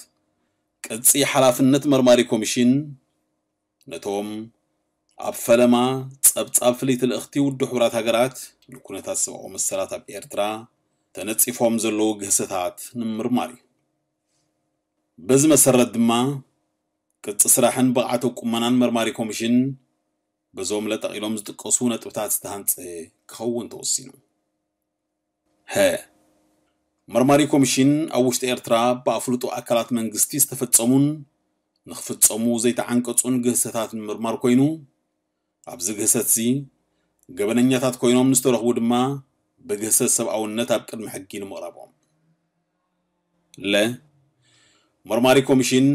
ቅጺ ሓላፍነት መርማሪ ኮሚሽን ነቶም ኣብ ፈለማ ጸብጻብ ፍልይቲ ልእኽቲ ውድብ ሕቡራት ሃገራት ንኩነታት ሰብኣዊ መሰላት ኣብ ኤርትራ ተነጺፎም ዘለዉ ግህሰታት ንምርማር እዩ። በዚ መሰረት ድማ ቅጺ ስራሕን ብቕዓተ ቁመናን መርማሪ ኮሚሽን በዞም ለጠቒሎም ዝጥቀሱ ነጥብታት ዝተሃንጸ ክኸውን ተወሲኑ። ሀ። መርማሪ ኮሚሽን ኣብ ውሽጢ ኤርትራ ብኣፍልጦ ኣካላት መንግስቲ ዝተፈጸሙን ንኽፍጸሙ ዘይተዓንቀጹን ግህሰታት ንምርማር ኮይኑ፣ ኣብዚ ግህሰትዚ ገበነኛታት ኮይኖም ንዝተረኽቡ ድማ ብግህሰት ሰብኣውነት ኣብ ቅድሚ ሕጊ ንምቕራቦም። ለ። መርማሪ ኮሚሽን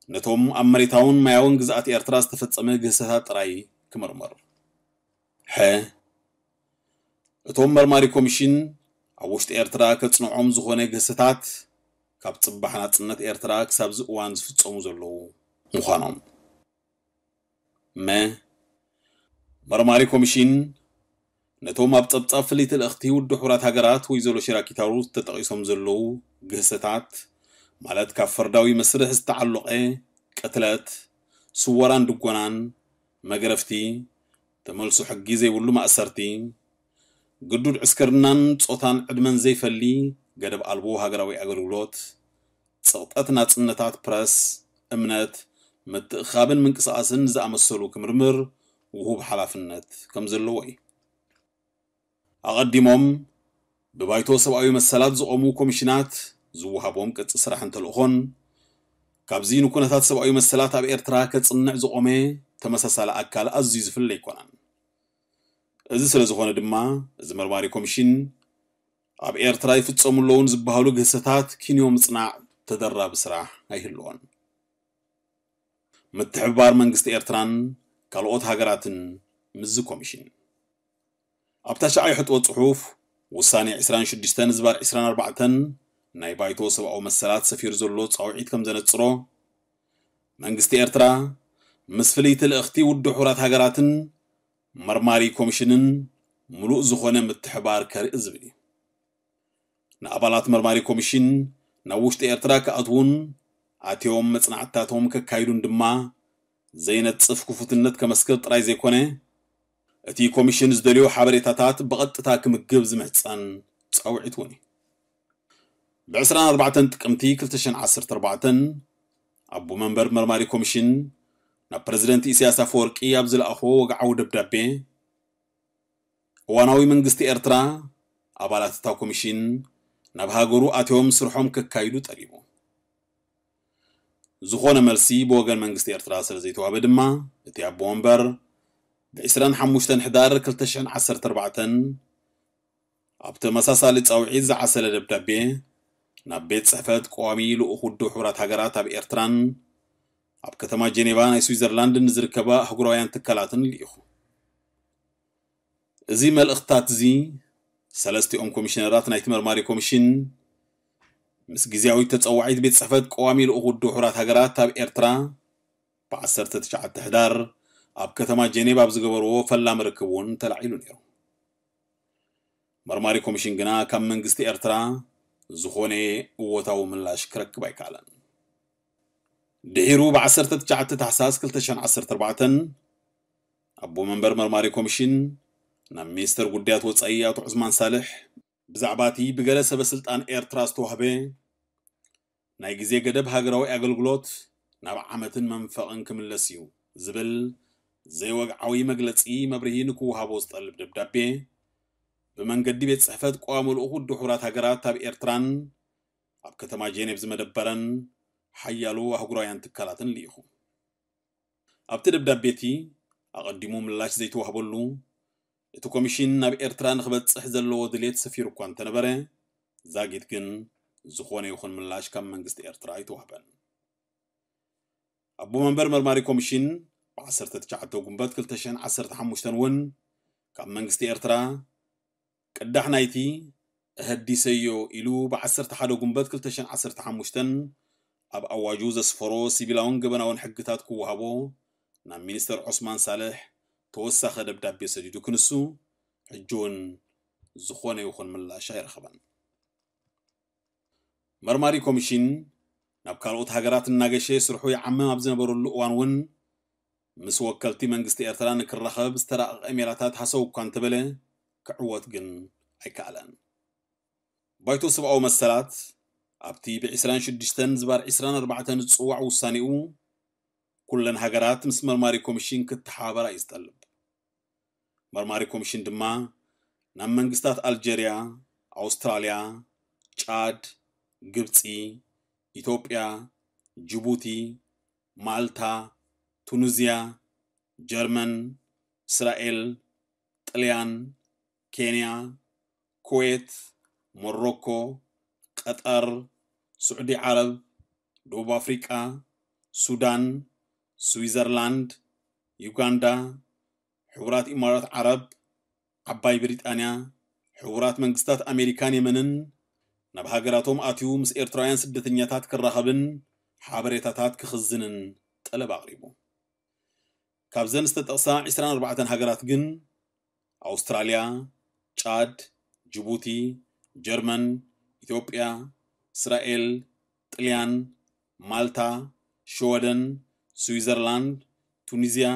ነቶም ኣብ መሬታውን ማያውን ግዝኣት ኤርትራ ዝተፈጸመ ግህሰታት ጥራይ ክምርምር። ሐ። እቶም መርማሪ ኮሚሽን ኣብ ውሽጢ ኤርትራ ከጽንዖም ዝኾነ ግህሰታት ካብ ጽባሕ ናጽነት ኤርትራ ክሳብ እዚ እዋን ዝፍጸሙ ዘለዉ ምዃኖም። መ። መርማሪ ኮሚሽን ነቶም ኣብ ጸብጻብ ፍልይቲ ልእኽቲ ውድብ ሕቡራት ሃገራት ወይዘሮ ሺራኪታሩ ተጠቒሶም ዘለዉ ግህሰታት፣ ማለት ካብ ፈርዳዊ መስርሕ ዝተዓሎቐ ቅትለት፣ ስወራን ድጎናን፣ መግረፍቲ፣ ተመልሶ ሕጊ ዘይብሉ ማእሰርቲ፣ ግዱድ ዕስክርናን ጾታን ዕድመን ዘይፈሊ ገደብ ኣልቦ ሃገራዊ ኣገልግሎት፣ ጽቕጠት ናጽነታት ፕረስ፣ እምነት፣ ምትእኽኻብን ምንቅስቓስን ዝኣመሰሉ ክምርምር ውሁብ ሓላፍነት ከም ዘለዎ እዩ። ኣቐዲሞም ብባይቶ ሰብኣዊ መሰላት ዝቖሙ ኮሚሽናት ዝወሃቦም ቅጽ ስራሕን ተልእኾን፣ ካብዚ ንኩነታት ሰብኣዊ መሰላት ኣብ ኤርትራ ከጽንዕ ዝቖመ ተመሳሳሊ ኣካል ኣዝዩ ዝፍለ ኣይኮነን። እዚ ስለ ዝኾነ ድማ፣ እዚ መርማሪ ኮሚሽን ኣብ ኤርትራ ይፍጸሙ ኣለውን ዝበሃሉ ግህሰታት ኪንዮ ምጽናዕ ተደራቢ ስራሕ ኣይህልዎን። ምትሕብባር መንግስቲ ኤርትራን ካልኦት ሃገራትን ምስዚ ኮሚሽን። ኣብታ ሻዕ ይሕጥዎ ጽሑፍ፣ ውሳኔ ዕስራን ሽዱሽተን ዝባር ዕስራን ኣርባዕተን ናይ ባይቶ ሰብኣዊ መሰላት ሰፊሩ ዘሎ ጻውዒት ከም ዘነጽሮ፣ መንግስቲ ኤርትራ ምስ ፍልይቲ ልእኽቲ ውድብ ሕቡራት ሃገራትን መርማሪ ኮሚሽንን ምሉእ ዝኾነ ምትሕባር ከርኢ ዝብል እዩ። ንኣባላት መርማሪ ኮሚሽን ናብ ውሽጢ ኤርትራ ክኣትዉን ኣትዮም መጽናዕትታቶም ከካይዱን ድማ ዘይነጽፍ ክፉትነት ከመስክር ጥራይ ዘይኮነ፣ እቲ ኮሚሽን ዝደልዮ ሓበሬታታት ብቐጥታ ክምግብ ዝምሕጸን ጻውዒት እውን እዩ። ብ ዕስራን ኣርባዕተን ጥቅምቲ ክልተ ሽሕን ዓሰርተ ኣርባዕተን ኣቦ መንበር መርማሪ ኮሚሽን ናብ ፕረዚደንት ኢሳያስ ኣፈወርቂ ኣብ ዝለኣኾ ወግዓዊ ደብዳቤ፣ እዋናዊ መንግስቲ ኤርትራ ኣባላት እታ ኮሚሽን ናብ ሃገሩ ኣትዮም ስርሖም ከካይዱ ጠሊቡ። ዝኾነ መልሲ ብወገን መንግስቲ ኤርትራ ስለ ዘይተዋህበ ድማ፣ እቲ ኣቦ መንበር ብ ዕስራን ሓሙሽተን ሕዳር ክልተ ሽሕን ዓሰርተ ኣርባዕተን ኣብ ተመሳሳሊ ጻውዒት ዝዓሰለ ደብዳቤ ናብ ቤት ጽሕፈት ቀዋሚ ልኡኽ ውድብ ሕቡራት ሃገራት ኣብ ኤርትራን ኣብ ከተማ ጀኔቫ ናይ ስዊዘርላንድ ንዝርከባ ኣህጉራውያን ትካላትን ልኢኹ። እዚ መልእኽትታት እዚ ሰለስቲኦም ኮሚሽነራት ናይቲ መርማሪ ኮሚሽን ምስ ግዝያዊት ተጸዋዒት ቤት ጽሕፈት ቀዋሚ ልኡኽ ውድብ ሕቡራት ሃገራት ኣብ ኤርትራ ብ ዓሰርተ ትሽዓተ ሕዳር ኣብ ከተማ ጀኔቭ ኣብ ዝገበርዎ ፈላሚ ርክብ እውን ተላዒሉ ነይሩ። መርማሪ ኮሚሽን ግና ካብ መንግስቲ ኤርትራ ዝኾነ እወታዊ ምላሽ ክረክብ ኣይከኣለን። ድሒሩ ብ ዓሰርተ ትሽዓተ ታሕሳስ ክልተ ሽሕን ዓሰርተ ኣርባዕተን ኣቦ መንበር መርማሪ ኮሚሽን ናብ ሚኒስተር ጉዳያት ወጻኢ ኣቶ ዑስማን ሳልሕ ብዛዕባ እቲ ብገለ ሰበ ስልጣን ኤርትራ ዝተዋህበ ናይ ግዜ ገደብ ሃገራዊ ኣገልግሎት ናብ ዓመትን መንፈቕን ክምለስ እዩ ዝብል ዘይወግዓዊ መግለጺ መብርሂ ንክወሃቦ ዝጠልብ ደብዳቤ ብመንገዲ ቤት ጽሕፈት ቀዋሚ ልኡኽ ውድብ ሕቡራት ሃገራት ኣብ ኤርትራን ኣብ ከተማ ጀኔቭ ዝመደበረን ሓያሎ ኣህጉራውያን ትካላትን ልኢኹ። ኣብቲ ደብዳቤ እቲ ኣቐዲሙ ምላሽ ዘይተዋህበሉ፣ እቲ ኮሚሽን ናብ ኤርትራ ንክበጽሕ ዘለዎ ድሌት ሰፊሩ እኳ እንተነበረ፣ ዛጊት ግን ዝኾነ ይኹን ምላሽ ካብ መንግስቲ ኤርትራ ኣይተዋህበን። ኣቦ መንበር መርማሪ ኮሚሽን ብ ዓሰርተ ትሽዓተ ጉንበት ክልተ ሽሕን ዓሰርተ ሓሙሽተን እውን ካብ መንግስቲ ኤርትራ ቅዳሕ ናይቲ እሀዲሰዮ ኢሉ ብ ዓሰርተ ሓደ ጉንበት ክልተ ሽሕን ዓሰርተ ሓሙሽተን ኣብ ኣዋጁ ዘስፈሮ ሲቪላውን ገበናውን ሕግታት ክወሃቦ ናብ ሚኒስተር ዑስማን ሳልሕ ተወሳኸ ደብዳቤ ሰዲዱ ክንሱ፣ ሕጂ እውን ዝኾነ ይኹን ምላሽ ኣይረኸበን። መርማሪ ኮሚሽን ናብ ካልኦት ሃገራት እናገሸ ስርሑ ይዓምም ኣብ ዝነበረሉ እዋን እውን ምስ ወከልቲ መንግስቲ ኤርትራ ንክራኸብ ዝተራቐቐ ሜላታት ሃሰው እኳ እንተበለ ክዕወት ግን ኣይከኣለን። ባይቶ ሰብኣዊ መሰላት ኣብቲ ብ ዕስራን ሽዱሽተን ዝባር ዕስራን ኣርባዕተን ዝጽዋዕ ውሳኔኡ ኩለን ሃገራት ምስ መርማሪ ኮሚሽን ክተሓባበራ እዩ ዝጠልብ። መርማሪ ኮሚሽን ድማ ናብ መንግስታት ኣልጀርያ፣ ኣውስትራልያ፣ ጫድ፣ ግብጺ፣ ኢትዮጵያ፣ ጅቡቲ፣ ማልታ፣ ቱኒዝያ፣ ጀርመን፣ እስራኤል፣ ጥልያን፣ ኬንያ፣ ኩዌት፣ ሞሮኮ፣ ቀጠር፣ ስዑዲ ዓረብ፣ ደቡብ ኣፍሪቃ፣ ሱዳን፣ ስዊዘርላንድ፣ ዩጋንዳ፣ ሕቡራት ኢማራት ዓረብ፣ ዓባይ ብሪጣንያ፣ ሕቡራት መንግስታት ኣሜሪካን የመንን ናብ ሃገራቶም ኣትዩ ምስ ኤርትራውያን ስደተኛታት ክራኸብን ሓበሬታታት ክኽዝንን ጠለብ ኣቕሪቡ። ካብዘን ዝተጠቕሳ ዕስራን ኣርባዕተን ሃገራት ግን ኣውስትራልያ፣ ጫድ፣ ጅቡቲ፣ ጀርመን፣ ኢትዮጵያ፣ እስራኤል፣ ጥልያን፣ ማልታ፣ ሽወደን፣ ስዊዘርላንድ፣ ቱኒዝያ፣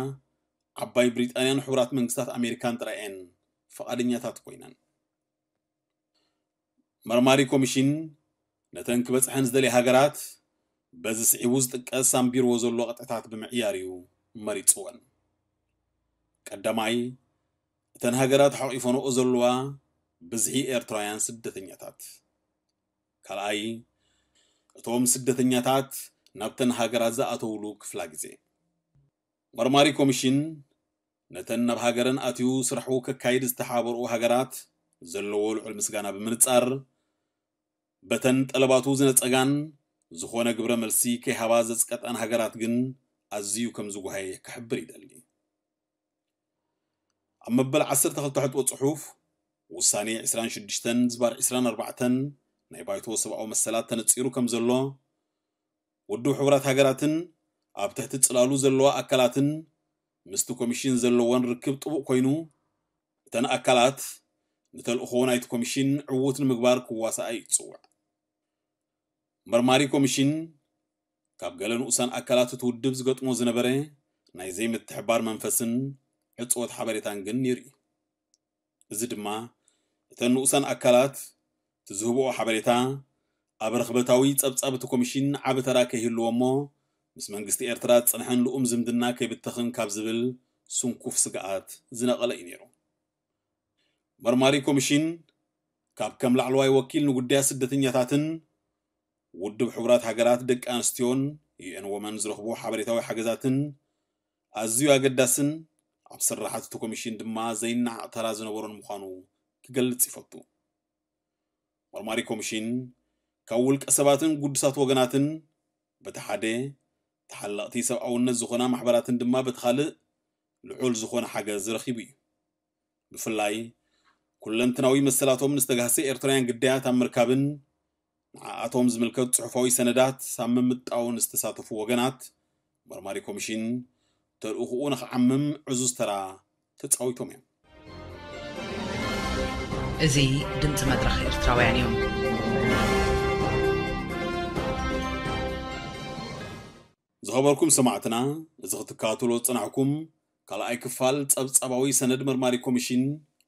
ዓባይ ብሪጣንያን ሕቡራት መንግስታት ኣሜሪካን ጥራይ እየን ፈቓደኛታት ኮይነን። መርማሪ ኮሚሽን ነተን ክበጽሐን ዝደልያ ሃገራት በዚ ስዒቡ ዝጥቀስ ኣንቢርዎ ዘሎ ቅጥዕታት ብምዕያር እዩ መሪጽወን። ቀዳማይ፣ እተን ሃገራት ሓቒፈንኦ ዘለዋ ብዝሒ ኤርትራውያን ስደተኛታት። ካልኣይ፣ እቶም ስደተኛታት ናብተን ሃገራት ዝኣተውሉ ክፍላ ግዜ። መርማሪ ኮሚሽን ነተን ናብ ሃገረን ኣትዩ ስራሑ ከካይድ ዝተሓባበርኡ ሃገራት ዘለዎ ልዑል ምስጋና ብምንጻር፣ በተን ጠለባቱ ዝነጸጋን ዝኾነ ግብረ መልሲ ከይሃባ ዘጽቀጣን ሃገራት ግን ኣዝዩ ከም ዝጓሃየ ክሕብር ይደሊ። ኣብ መበል ዓሰርተ ክልተ ሕጥቦ ጽሑፍ ውሳኔ ዕስራን ሽዱሽተን ዝባር ዕስራን ኣርባዕተን ናይ ባይቶ ሰብኣዊ መሰላት ተነጺሩ ከም ዘሎ፣ ውድብ ሕቡራት ሃገራትን ኣብ ትሕቲ ጽላሉ ዘለዋ ኣካላትን ምስቲ ኮሚሽን ዘለወን ርክብ ጥቡቕ ኮይኑ፣ እተን ኣካላት ንተልእኾ ናይቲ ኮሚሽን ዕዉት ንምግባር ክዋሳኣ እዩ ዝጽውዕ። መርማሪ ኮሚሽን ካብ ገለ ንኡሳን ኣካላት እቲ ውድብ ዝገጥሞ ዝነበረ ናይ ዘይምትሕባር መንፈስን ዕጽወት ሓበሬታን ግን ነይሩ እዩ። እዚ ድማ እተን ንኡሳን ኣካላት እቲ ዝህብኦ ሓበሬታ ኣብ ረኽበታዊ ጸብጻብ እቲ ኮሚሽን ዓቢ ተራ ከይህልዎ እሞ፣ ምስ መንግስቲ ኤርትራ ዝጸንሐን ልኡም ዝምድና ከይብተኽን ካብ ዝብል ስንኩፍ ስግኣት ዝነቐለ እዩ ነይሩ። መርማሪ ኮሚሽን ካብ ከም ላዕለዋይ ወኪል ንጉዳያት ስደተኛታትን ውድብ ሕቡራት ሃገራት ደቂ ኣንስትዮን፣ ዩ ኤን ወመን፣ ዝረኽቦ ሓበሬታዊ ሓገዛትን ኣዝዩ ኣገዳስን ኣብ ስራሓት እቲ ኮሚሽን ድማ ዘይነዓቕ ተራ ዝነበሮን ምዃኑ ክገልጽ ይፈቱ። መርማሪ ኮሚሽን ካብ ውልቀ ሰባትን ግዱሳት ወገናትን በቲ ሓደ፣ ተሓለቕቲ ሰብኣውነት ዝኾና ማሕበራትን ድማ በቲ ካልእ ልዑል ዝኾነ ሓገዝ ረኺቡ እዩ። ብፍላይ ኩለንትናዊ መሰላቶም ንዝተጋህሰ ኤርትራውያን ግዳያት ኣብ ምርካብን ንዓኣቶም ዝምልከት ጽሑፋዊ ሰነዳት ኣብ ምምጣውን ዝተሳተፉ ወገናት መርማሪ ኮሚሽን ተልእኾኡ ንኽዓምም ዕዙዝ ተራ ተጻዊቶም እዮም። እዚ ድምፂ መድረኽ ኤርትራውያን እዩ። ዝኸበርኩም ሰማዕትና፣ እዚ ክትከታተሎ ዝጸናሕኩም ካልኣይ ክፋል ጸብጻባዊ ሰነድ መርማሪ ኮሚሽን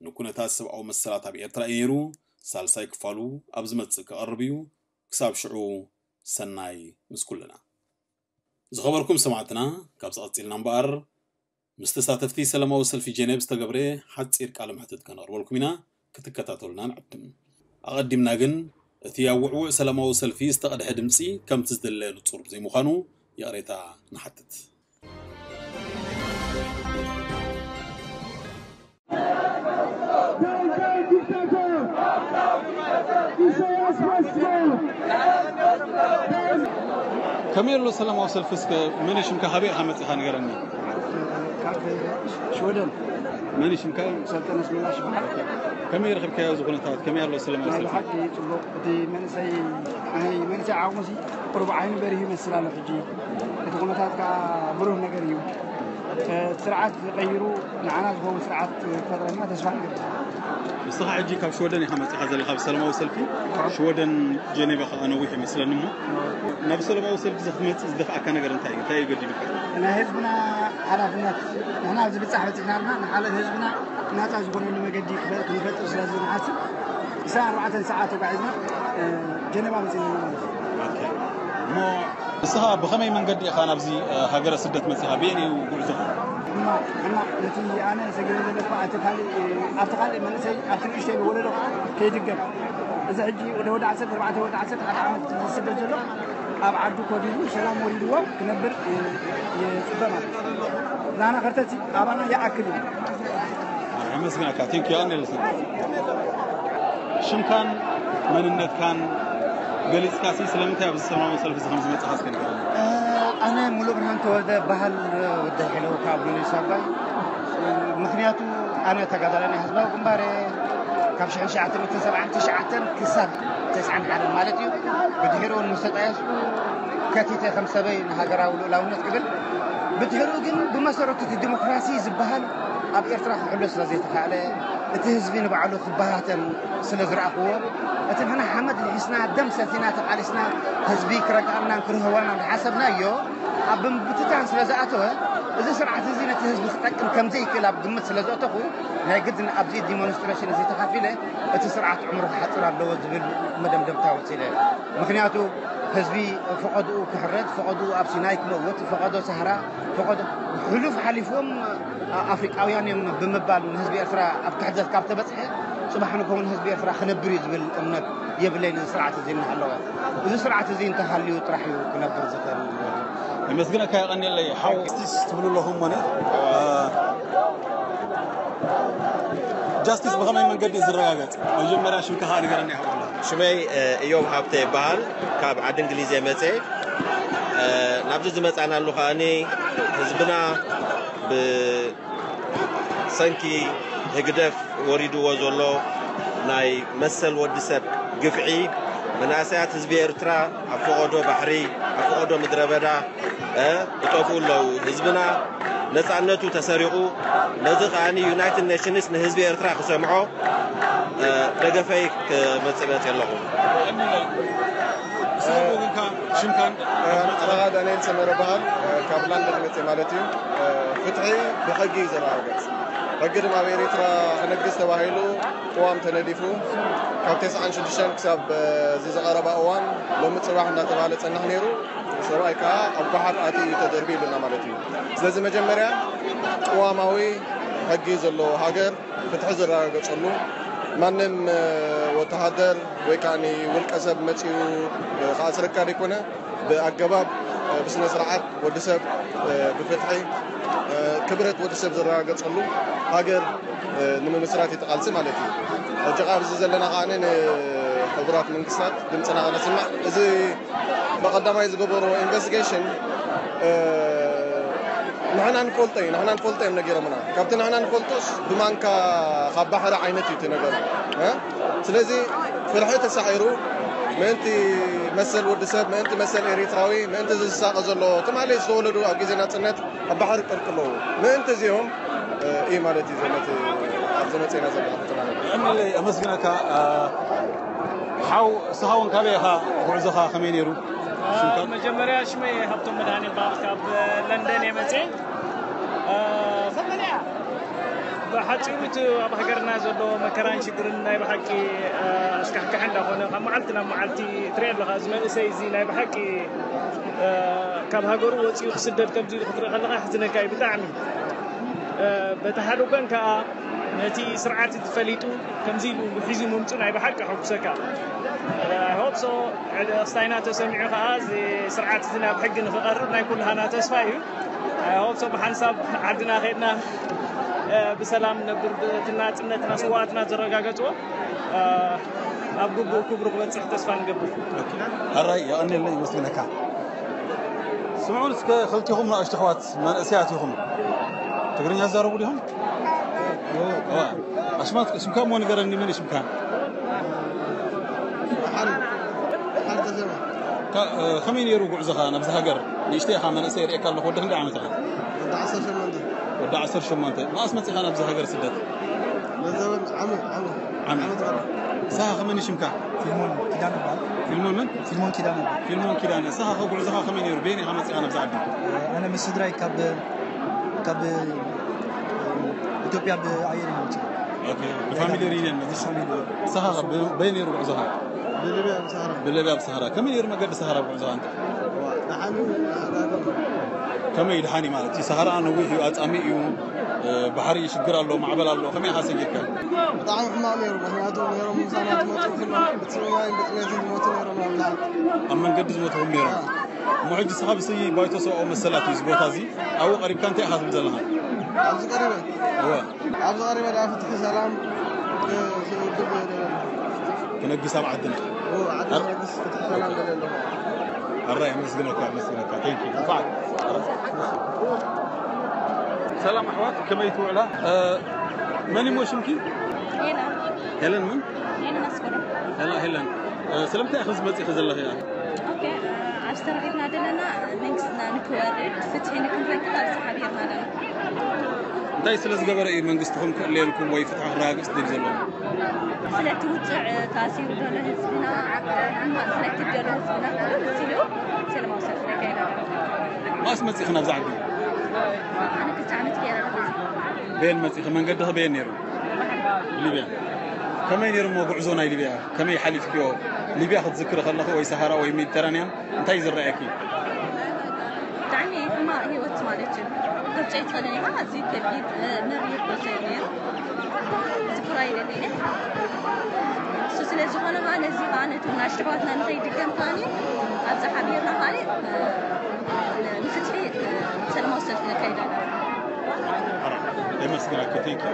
ንኩነታት ሰብኣዊ መሰላት ኣብ ኤርትራ እዩ ነይሩ። ሳልሳይ ክፋሉ ኣብ ዝመጽእ ክቐርብ እዩ። ክሳብ ሽዑ ሰናይ ምስ ኩልና። ዝኸበርኩም ሰማዕትና፣ ካብዚ ቀጺልና እምበኣር ምስ ተሳተፍቲ ሰላማዊ ሰልፊ ጀኔቭ ዝተገብረ ሓጺር ቃለ መሕትት ከነቕርበልኩም ኢና፣ ክትከታተሉና ንዕድም። ኣቐዲምና ግን እቲ ኣብ ውዕውዕ ሰላማዊ ሰልፊ ዝተቐድሐ ድምጺ ከምቲ ዝድለ ንጹር ብዘይምዃኑ ይቕሬታ ንሓትት። ከመይ ኣሎ ሰላማዊ ሰልፊ? እስከ መን እዩ ሽምካ? ካበይ ኢኻ መጺኻ ንገረኒ። ካብ ሽወደን። መን እዩ ሽምካ? ሰልጠነስ ምላሽ ይበሃል። ከመይ ረኺብካዮ እዚ ኩነታት? ከመይ ኣሎ ሰላማዊ ናይ ሰልፊ? ብሓቂ ጽቡቕ። እቲ መንእሰይ፣ ናይ መንእሰይ ዓቕሙሲ ቁሩብ ዓይኑ በሪሁ ይመስል ኣሎ ሕጂ። እቲ ኩነታት ከኣ ብሩህ ነገር እዩ። ስርዓት ቀይሩ ንዓና ዝኸውን ስርዓት ክፈጥረልና ተስፋ ንገብር። ንስኻ ሕጂ ካብ ሽወደን ኢኻ መጺኻ ዘለኻ ብሰላማዊ ሰልፊ። ሽወደን ጀኔቫ ከኣ ነዊሕ ይመስለኒ እሞ ናብ ሰላማዊ ሰልፊ እዚ ክትመጽእ ዝደፍኣካ ነገር እንታይ እዩ? እንታይ እዩ ገዲዱካ? ናይ ህዝብና ሓላፍነት ንሕና ኣብዚ ብጻሕ በጺሕና ኣለና። ንሓለ ህዝብና ናጻ ዝኾነሉ መገዲ ክፈ-፣ ክንፈጥር ስለ ዝንሓስብ ዕስራን ኣርባዕተን ሰዓት ተጓዒዝና ጀነባ መጺና ማለት እዩ። እሞ ንስኻ ብኸመይ መንገዲ ኢኻ ናብዚ ሃገረ ስደት መጺኻ? ብየን እዩ ጉዕዞኻ? እማ፣ እማ፣ ነቲ ኣነ ሰጊረ ዘለኹ ኣብቲ ካልእ፣ ኣብቲ ካልእ መንእሰይ ኣብቲ ንእሽተይ ወለዶ ከዓ ከይድገም። እዚ ሕጂ ወደ፣ ወደ ዓሰርተ ኣርባዕተ፣ ወደ ዓሰርተ ሓደ ዓመት ዝስደድ ዘሎ ኣብ ዓዱ ኮፍ ኢሉ ሰላም ወሪድዎ ክነብር ይጽበ ማለት እዩ። ናና ከርተት ኣባና ይኣክል እዩ። ኣመስግናካ። ቴንክ ዩ። ኣነ ልስን ሽምካን መንነትካን ገሊጽካ ሲ ስለምንታይ ኣብዚ ሰላማዊ ሰልፊ እዚ ከም ዝመጽኻ እስከ ንገረኒ። ኣነ ሙሉ ብርሃን ተወልደ በሃል፣ ወዲ ሄለው ካብ ሉሊስ ኣባይ። ምኽንያቱ ኣነ ተጋዳላይ ናይ ህዝባዊ ግንባር እየ። ካብ ሽሕን ትሽዓተ ሚእትን ሰብዓን ትሽዓተን ክሳብ ተስዓን ሓደን ማለት እዩ። ብድሕሪኡ እውን ምስ ተጣየስኩ ከቲተ ከም ሰበይ ንሃገራዊ ልኡላውነት ክብል። ብድሕሪኡ ግን ብመሰረቱ እቲ ዲሞክራሲ ዝበሃል ኣብ ኤርትራ ክሕሎ ስለ ዘይተኻእለ፣ እቲ ህዝቢ ንባዕሉ ክበታተን ስለ ዝረኣኽዎ፣ እቲ ንሕና ሓመድ ልሒስና፣ ደም ሰቲና፣ ተቓሊስና፣ ህዝቢ ክረግኣልናን ክርህወናን ዝሓሰብናዮ ኣብ ምብትታን ስለ ዝኣተወ፣ እዚ ስርዓት እዚ ነቲ ህዝቢ ክጠቅም ከም ዘይክእል ኣብ ግምት ስለ ዘእተኹ፣ ናይ ግድን ኣብዚ ዲሞንስትሬሽን እዚ ተኻፊለ፣ እቲ ስርዓት ዕምሩ ክሓጽር ኣለዎ ዝብል መደምደምታ ወሲለ። ምኽንያቱ ህዝቢ ፈቐድኡ ክሕረድ፣ ፈቐድኡ ኣብ ሲናይ ክመውት፣ ፈቐዶ ሳህራ፣ ፈቐዶ ሕሉፍ ሓሊፎም ኣፍሪቃውያን እዮም ብምባል ንህዝቢ ኤርትራ ኣብ ክሕደት ካብ ተበጽሐ፣ ጽባሕ ንከውን ህዝቢ ኤርትራ ክነብር እዩ ዝብል እምነት የብለይን። እዚ ስርዓት እዚ እናሃለወ፣ እዚ ስርዓት እዚ እንተሃልዩ ጥራሕ እዩ ክነብር ዝኽእል። የመስግነካ፣ የቐንየለይ ሓው። ጃስቲስ ትብሉ ኣለኹም ሞኒ? ጃስቲስ ብኸመይ መንገዲ እዩ ዝረጋገጽ? መጀመርያ ሽምካ ከዓ ንገረኒ ይኸውላ። ሽመይ እዮብ ሃብተ ይበሃል። ካብ ዓዲ እንግሊዝ እየ መፅየ። ናብዚ ዝመፃናሉ ከዓኒ ህዝብና ብሰንኪ ህግደፍ ወሪድዎ ዘሎ ናይ መሰል ወዲ ሰብ ግፍዒ፣ መናእሰያት ህዝቢ ኤርትራ ኣብ ፈቐዶ ባሕሪ፣ ኣብ ፈቐዶ ምድረ በዳ፣ እ፣ ይጠፍኡ ኣለዉ። ህዝብና ነፃነቱ ተሰሪቑ፣ ነዚ ከዓኒ ዩናይትድ ኔሽንስ ንህዝቢ ኤርትራ ክሰምዖ፣ እ፣ ደገፈይ ክመጽእ መጽእ ኣለኹ። ሽምካን? ኣኻ ዳንኤል ሰመረ በሃል፣ ካብ ላንደን መፅእ ማለት እዩ። ፍትሒ ብሕጊ እዩ ዘረጋገፅ። ሕጊ ድማ ኣብ ኤርትራ ክነግስ ተባሂሉ ቅዋም ተነዲፉ፣ ካብ ተስዓን ሽዱሽተን ክሳብ እዚ ዝቐረባ እዋን ሎሚ ፅባሕ እናተባሃለ ፀናሕ ነይሩ። ሰብኣይ ከዓ ኣብ ባሕር ኣትዩ እዩ ተደርቢ ኢሉና ማለት እዩ። ስለዚ መጀመርያ ቅዋማዊ ሕጊ ዘለዎ ሃገር፣ ፍትሒ ዝረጋገፀሉ፣ ማንም ወተሃደር ወይ ከዓ ውልቀ ሰብ መፂኡ ከኣስረካ ዘይኮነ፣ ብኣገባብ ብስነ ስርዓት ወዲ ሰብ ብፍትሒ ክብረት ወዲ ሰብ ዝረጋገፀሉ ሃገር ንምምስራት እዩ ተቓልሲ ማለት እዩ። ሕጂ ከዓ ኣብዚ ዘለና ከዓ ንሕቡራት መንግስታት ድምፅና ከነስማዕ፣ እዚ ብቐዳማይ ዝገበርዎ ኢንቨስቲጌሽን ንሕና ንፈልጦ እዩ፣ ንሕና ንፈልጦ እዮም ነጊሮምና። ካብቲ ንሕና ንፈልጦስ ብማንካ ካብ ባሕሪ ዓይነት እዩ እቲ ነገሩ። እ? ስለዚ ፍርሒ ተሳዒሩ ምእንቲ መሰል ወዲ ሰብ፣ ምእንቲ መሰል ኤሪትራዊ፣ ምእንቲ ዝሳቐ ዘሎ ትማሊ ዝተወለዱ ኣብ ግዜ ናጽነት ኣብ ባሕሪ ቀልቅለዉ ምእንቲ እዚኦም እዩ ማለት እዩ። ዘመት ኣብ ዘመፀና ዘለና ፈተና የቐንየለይ፣ ኣመስግነካ። ሓው እስኻ እውን ካበይ ኢኻ? ጉዕዞኻ ከመይ ነይሩ? ሽምካ? መጀመርያ ሽመይ ሃብቶም መድሃኔ ይበሃል፣ ካብ ለንደን እየ መፅየ። ብሓፂሩ እቲ ኣብ ሃገርና ዘሎ መከራን ሽግርን ናይ ብሓቂ ኣስካሕካሒ እንዳኾነ፣ ካብ መዓልቲ ናብ መዓልቲ ትሪኦ ኣለኻ። እዚ መንእሰይ እዚ ናይ ብሓቂ ካብ ሃገሩ ወፂኡ ክስደድ ከምዚ ኢሉ ክትርኢ ከለኻ የሕዝነካ እዩ ብጣዕሚ። በቲ ሓደ ጎን ከዓ ነቲ ስርዓት እቲ ፈሊጡ ከምዚ ኢሉ ሒዙ ምምፁ ናይ ብሓቂ የሐጉሰካ። ሆፕሶ ክስታይና ተሰሚዑ ከዓ እዚ ስርዓት እዚ ናብ ሕጊ ንክቐርብ ናይ ኩልሃና ተስፋ እዩ። ሆፕሶ ብሓንሳብ ዓድና ከይድና ብሰላም ነብር፣ እቲ ናፅነትና ስዋኣትና ዘረጋገፅዎ ኣብ ግቡእ ክብሩ ክበፅሕ ተስፋ ንገብር። ሕራይ የቐንየልና ይመስግነካ። ስምዑን እስከ ክልቲኹም ንኣሽቱ ኣሕዋት መንእሰያት ኢኹም። ትግርኛ ትዛረቡ ዲኹም? ኣሽማት ስምካ እሞ ንገረኒ፣ መን እዩ ስምካ? ከመይ ነይሩ ጉዕዞኻ ናብዚ ሃገር? ንእሽተይ ኢኻ መንእሰይ ርእየካ ኣለኹ። ወዲ ክንደይ ዓመት ኢኻ? ወዲ ዓሰርተ ሸሞንተ። መኣስ መጺኻ ናብዚ ሃገር ስደት? ዓመት። ንስኻ ከመን እዩ ሽምካ? ፊልሞን ኪዳነ ይበሃል። ፊልሞን መን? ፊልሞን ኪዳነ ይበሃል። ፊልሞን ኪዳነ። ንስኻ ከ ጉዕዞኻ ከመይ ነይሩ? በየን ኢኻ መጺኻ ናብዚ ዓዲ? ኣነ ምስ ስድራይ ካብ ካብ ኢትዮጵያ ብኣየር ኢና መጺና። ኦኬ፣ ብፋሚሊ ሪዩኒየን መጺኻ? ንስኻ ከ በየን ነይሩ ጉዕዞኻ? ብሊብያ ብሰሃራ። ብሊብያ ብሰሃራ። ከመይ ነይሩ መገዲ ሰሃራ ጉዕዞኻ? ደሓን እዩ። ከመይ ደሓን እዩ ማለት እዩ? ሰሃራ ነዊሕ እዩ፣ ኣጻሚ እዩ። ባሕሪ ሽግር ኣሎ፣ ማዕበል ኣሎ። ከመይ ኢኻ ሰጊርካ? ብጣዕሚ ሕማቕ ነይሩ። ምኽንያቱ ነይሮም ምሳና ዝመፁ ኩሎም ብፅምማይን ብጥሜትን ዝሞቱ ነይሮም ኣብዝሓ። ኣብ መንገዲ ዝሞትኹም ነይሮም። እሞ ሕጂ ንስኻ ብስይ ባይቶ ሰብኣዊ መሰላት እዩ እዚ ቦታ እዚ። ኣብኡ ቀሪብካ እንታይ ኢኻ ትብል ዘለኻ? ኣብዚ ቀሪበ እወ። ኣብዚ ቀሪበ ደኣ ፍትሒ ሰላም ክነግስ ኣብ ዓድና። ዓዲ ክነግስ ፍትሒ ሰላም ደልየ ኣለኹ። ኣራይ ኣመስግነካ ኣመስግነካ። Thank you። ሰላም ኣሕዋት ከመይ ትውዕላ? መን እሞ ሽምኪ? ሄለን። ሄለን መን? ሄለን ኣስኮረ። ሄለን ሄለን። ስለምንታይ ኢኺ መፂኺ ዘለኺ? ኦኬ፣ ኣብዚ ተረኺብና ዘለና መንግስትና ንክወርድ ፍትሒ ንክንረክብ ኣብዚ ሓቢርና ኣለና። እንታይ ስለ ዝገበረ እዩ መንግስትኹም ክእለየልኩም ወይ ፍትሒ ክረጋግፅ ድል ዘለዎ? ስለቲ ውፅዕ ታሲሩ ዘሎ ህዝብና፣ ሕማቕ ዝረክብ ዘሎ ህዝብና ኩሉ ንሱ ኢሉ ሰላማዊ ሰልፊ ነካይድ ኣለና። መኣስ መፂኺ ናብዚ ዓዲ? ኣነ ክልተ ዓመት ገይረ ኣለኹ። በየን መፂኺ? መንገድኺ በየን ነይሩ? ሊብያ። ከመይ ነይሩ እሞ ጉዕዞ ናይ ሊብያ? ከመይ ሓሊፍክዮ? ሊብያ ክትዝክሪ ከለኺ ወይ ሰሃራ ወይ ሜዲተራንያን እንታይ ዝረኣየኪ? ብጣዕሚ ሕማቕ ህይወት ማለት እዩ። ግብፂ ኣይትኽእልን ኢኻ። ኣዝዩ ከቢድ መሪር ጉዕዞ እዩ ነይሩ። ክዝክሮ ኣይደልን እየ። እሱ ስለ ዝኾነ ከዓ ነዚ ከዓ ነቲ ናሽተዋትና ንኸይድገም ከዓኒ ኣብዚ ሓቢርና ከዓኒ ንፍትሒ ሰላማዊ ሰልፊ ነካይድ ኣለና። የመስግናችሁ። ቴንክ ዩ።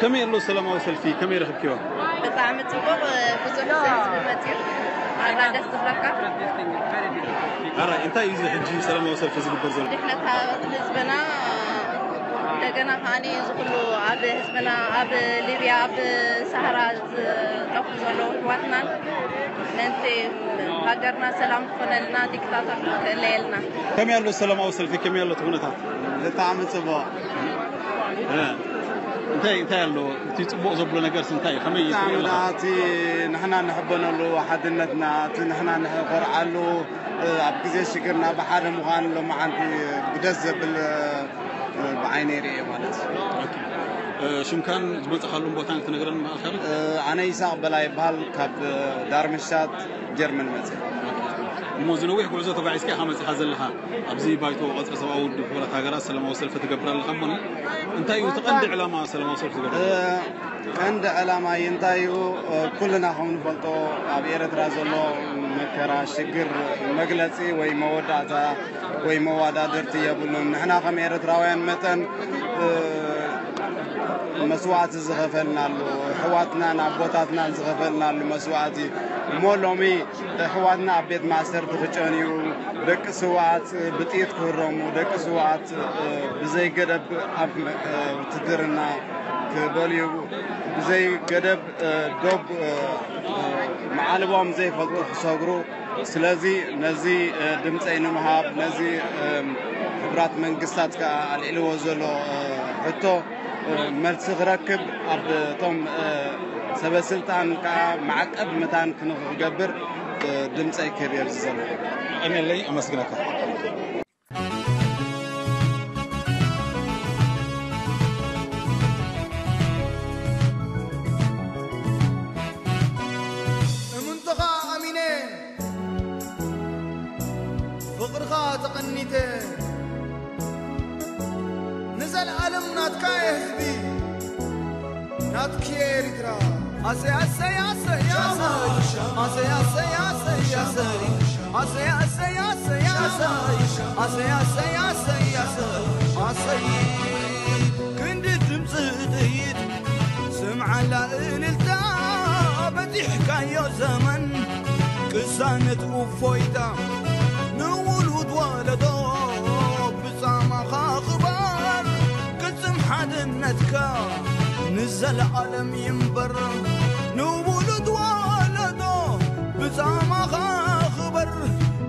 ከመይ ኣሎ ሰላማዊ ሰልፊ ከመይ ረኽብክዮ? ብጣዕሚ ፅቡቕ። ብዙሕ ሰብ ዝብል መፅዩ ኣላ ደስ ዝብለካ። ኣራይ እንታይ እዩ እዚ ሕጂ ሰላማዊ ሰልፊ ዝግበር ዘሎ? ድሕነት ህዝብና እንደገና ከዓኒ እዚ ኩሉ ኣብ ህዝብና ኣብ ሊብያ ኣብ ሳህራ ዝጠፉ ዘለዉ ኣሕዋትናን ምእንቲ ሃገርና ሰላም ክኾነልና ዲክታተር ክእለየልና። ከመይ ኣሎ ሰላማዊ ሰልፊ ከመይ ኣሎ እቲ ኩነታት? ብጣዕሚ ፅቡቕ። እንታይ እንታይ ኣሎ እቲ ፅቡቕ ዘብሎ ነገርስ እንታይ እዩ? ከመይ እዩ ብጣዕሚ ትሪኦ ኣለኻ? እቲ ንሕና ንሕበነሉ ሓድነትና እቲ ንሕና ንኾርዓሉ ኣብ ግዜ ሽግርና ብሓደ ምዃን ሎማዓንቲ ብደስ ዘብል ብዓይነይ ርእየ ማለት እዩ። ሽምካን ዝመፀኻሉን ቦታን ክትነግረን ምኽኣልካ ዶ? ኣነ ይስሐቅ በላይ ይበሃል ካብ ዳርምሽታት ጀርመን መፅእ። እሞ እዚ ነዊሕ ጉዕዞ ተጓዒዝካ ኢኻ መፂኻ ዘለኻ ኣብዚ ባይቶ ቀፅሪ ሰብኣዊ ውድብ ሕቡራት ሃገራት ሰላማዊ ሰልፊ ትገብር ኣለኻ እሞ እንታይ እዩ እቲ ቀንዲ ዕላማ ሰላማዊ ሰልፊ ትገብር? ቀንዲ ዕላማ እንታይ እዩ? ኩልና ከም ንፈልጦ ኣብ ኤረትራ ዘሎ መከራ ሽግር መግለፂ ወይ መወዳእታ ወይ መዋዳድርቲ የብሉን። ንሕና ከም ኤረትራውያን መጠን መስዋእቲ ዝኸፈልናሉ፣ ኣሕዋትናን ኣቦታትናን ዝኸፈልናሉ መስዋእቲ እሞ ሎሚ ኣሕዋትና ኣብ ቤት ማእሰርቲ ክጨንዩ፣ ደቂ ስውኣት ብጥይት ክህረሙ፣ ደቂ ስውኣት ብዘይ ገደብ ኣብ ውትድርና ክበልዩ፣ ብዘይ ገደብ ዶብ መዓልቦም ዘይፈልጡ ክሰግሩ ስለዚ ነዚ ድምፀይ ንምሃብ ነዚ ሕቡራት መንግስታት ከዓ ኣልዒልዎ ዘሎ ሕቶ መልሲ ክረክብ ኣብቶም ሰበስልጣን ከዓ ማዕቀብ መታን ክንክገብር ድምፀይ ክህብ እየ ኣብዚ ዘለኹ። ቀንየለይ ኣመስግነካ። እምንቶኻ ኣሚነ ፍቕርኻ ተቐኒተ ንዘለኣለም ናትካ እየ ህዝቢ ናትኪ እየ ኤሪትራ ኣሰይ ኣሰይ ኣሰይ ኣሰይ ኣሰይ ኣሰይ ኣሰይ ኣሰይ ኣሰይ ኣሰይ ኣሰይ ኣሰይ ኣሰይ ኣሰይ ኣሰይ ኣሰይ ኣሰይ ኣሰይ ኣሰይ ክንዲ ድምፂ ጥይት ስምዓላ እልልታ በፂሕካዮ ዘመን ቅሳነት እፎይታ ንውሉድ ወለዶ ብፃማኻ ክባር ቅፅም ሓድነትካ ንዘለኣለም ይንበር ንውሉድ ወለዶ ብፃማኻ ክበር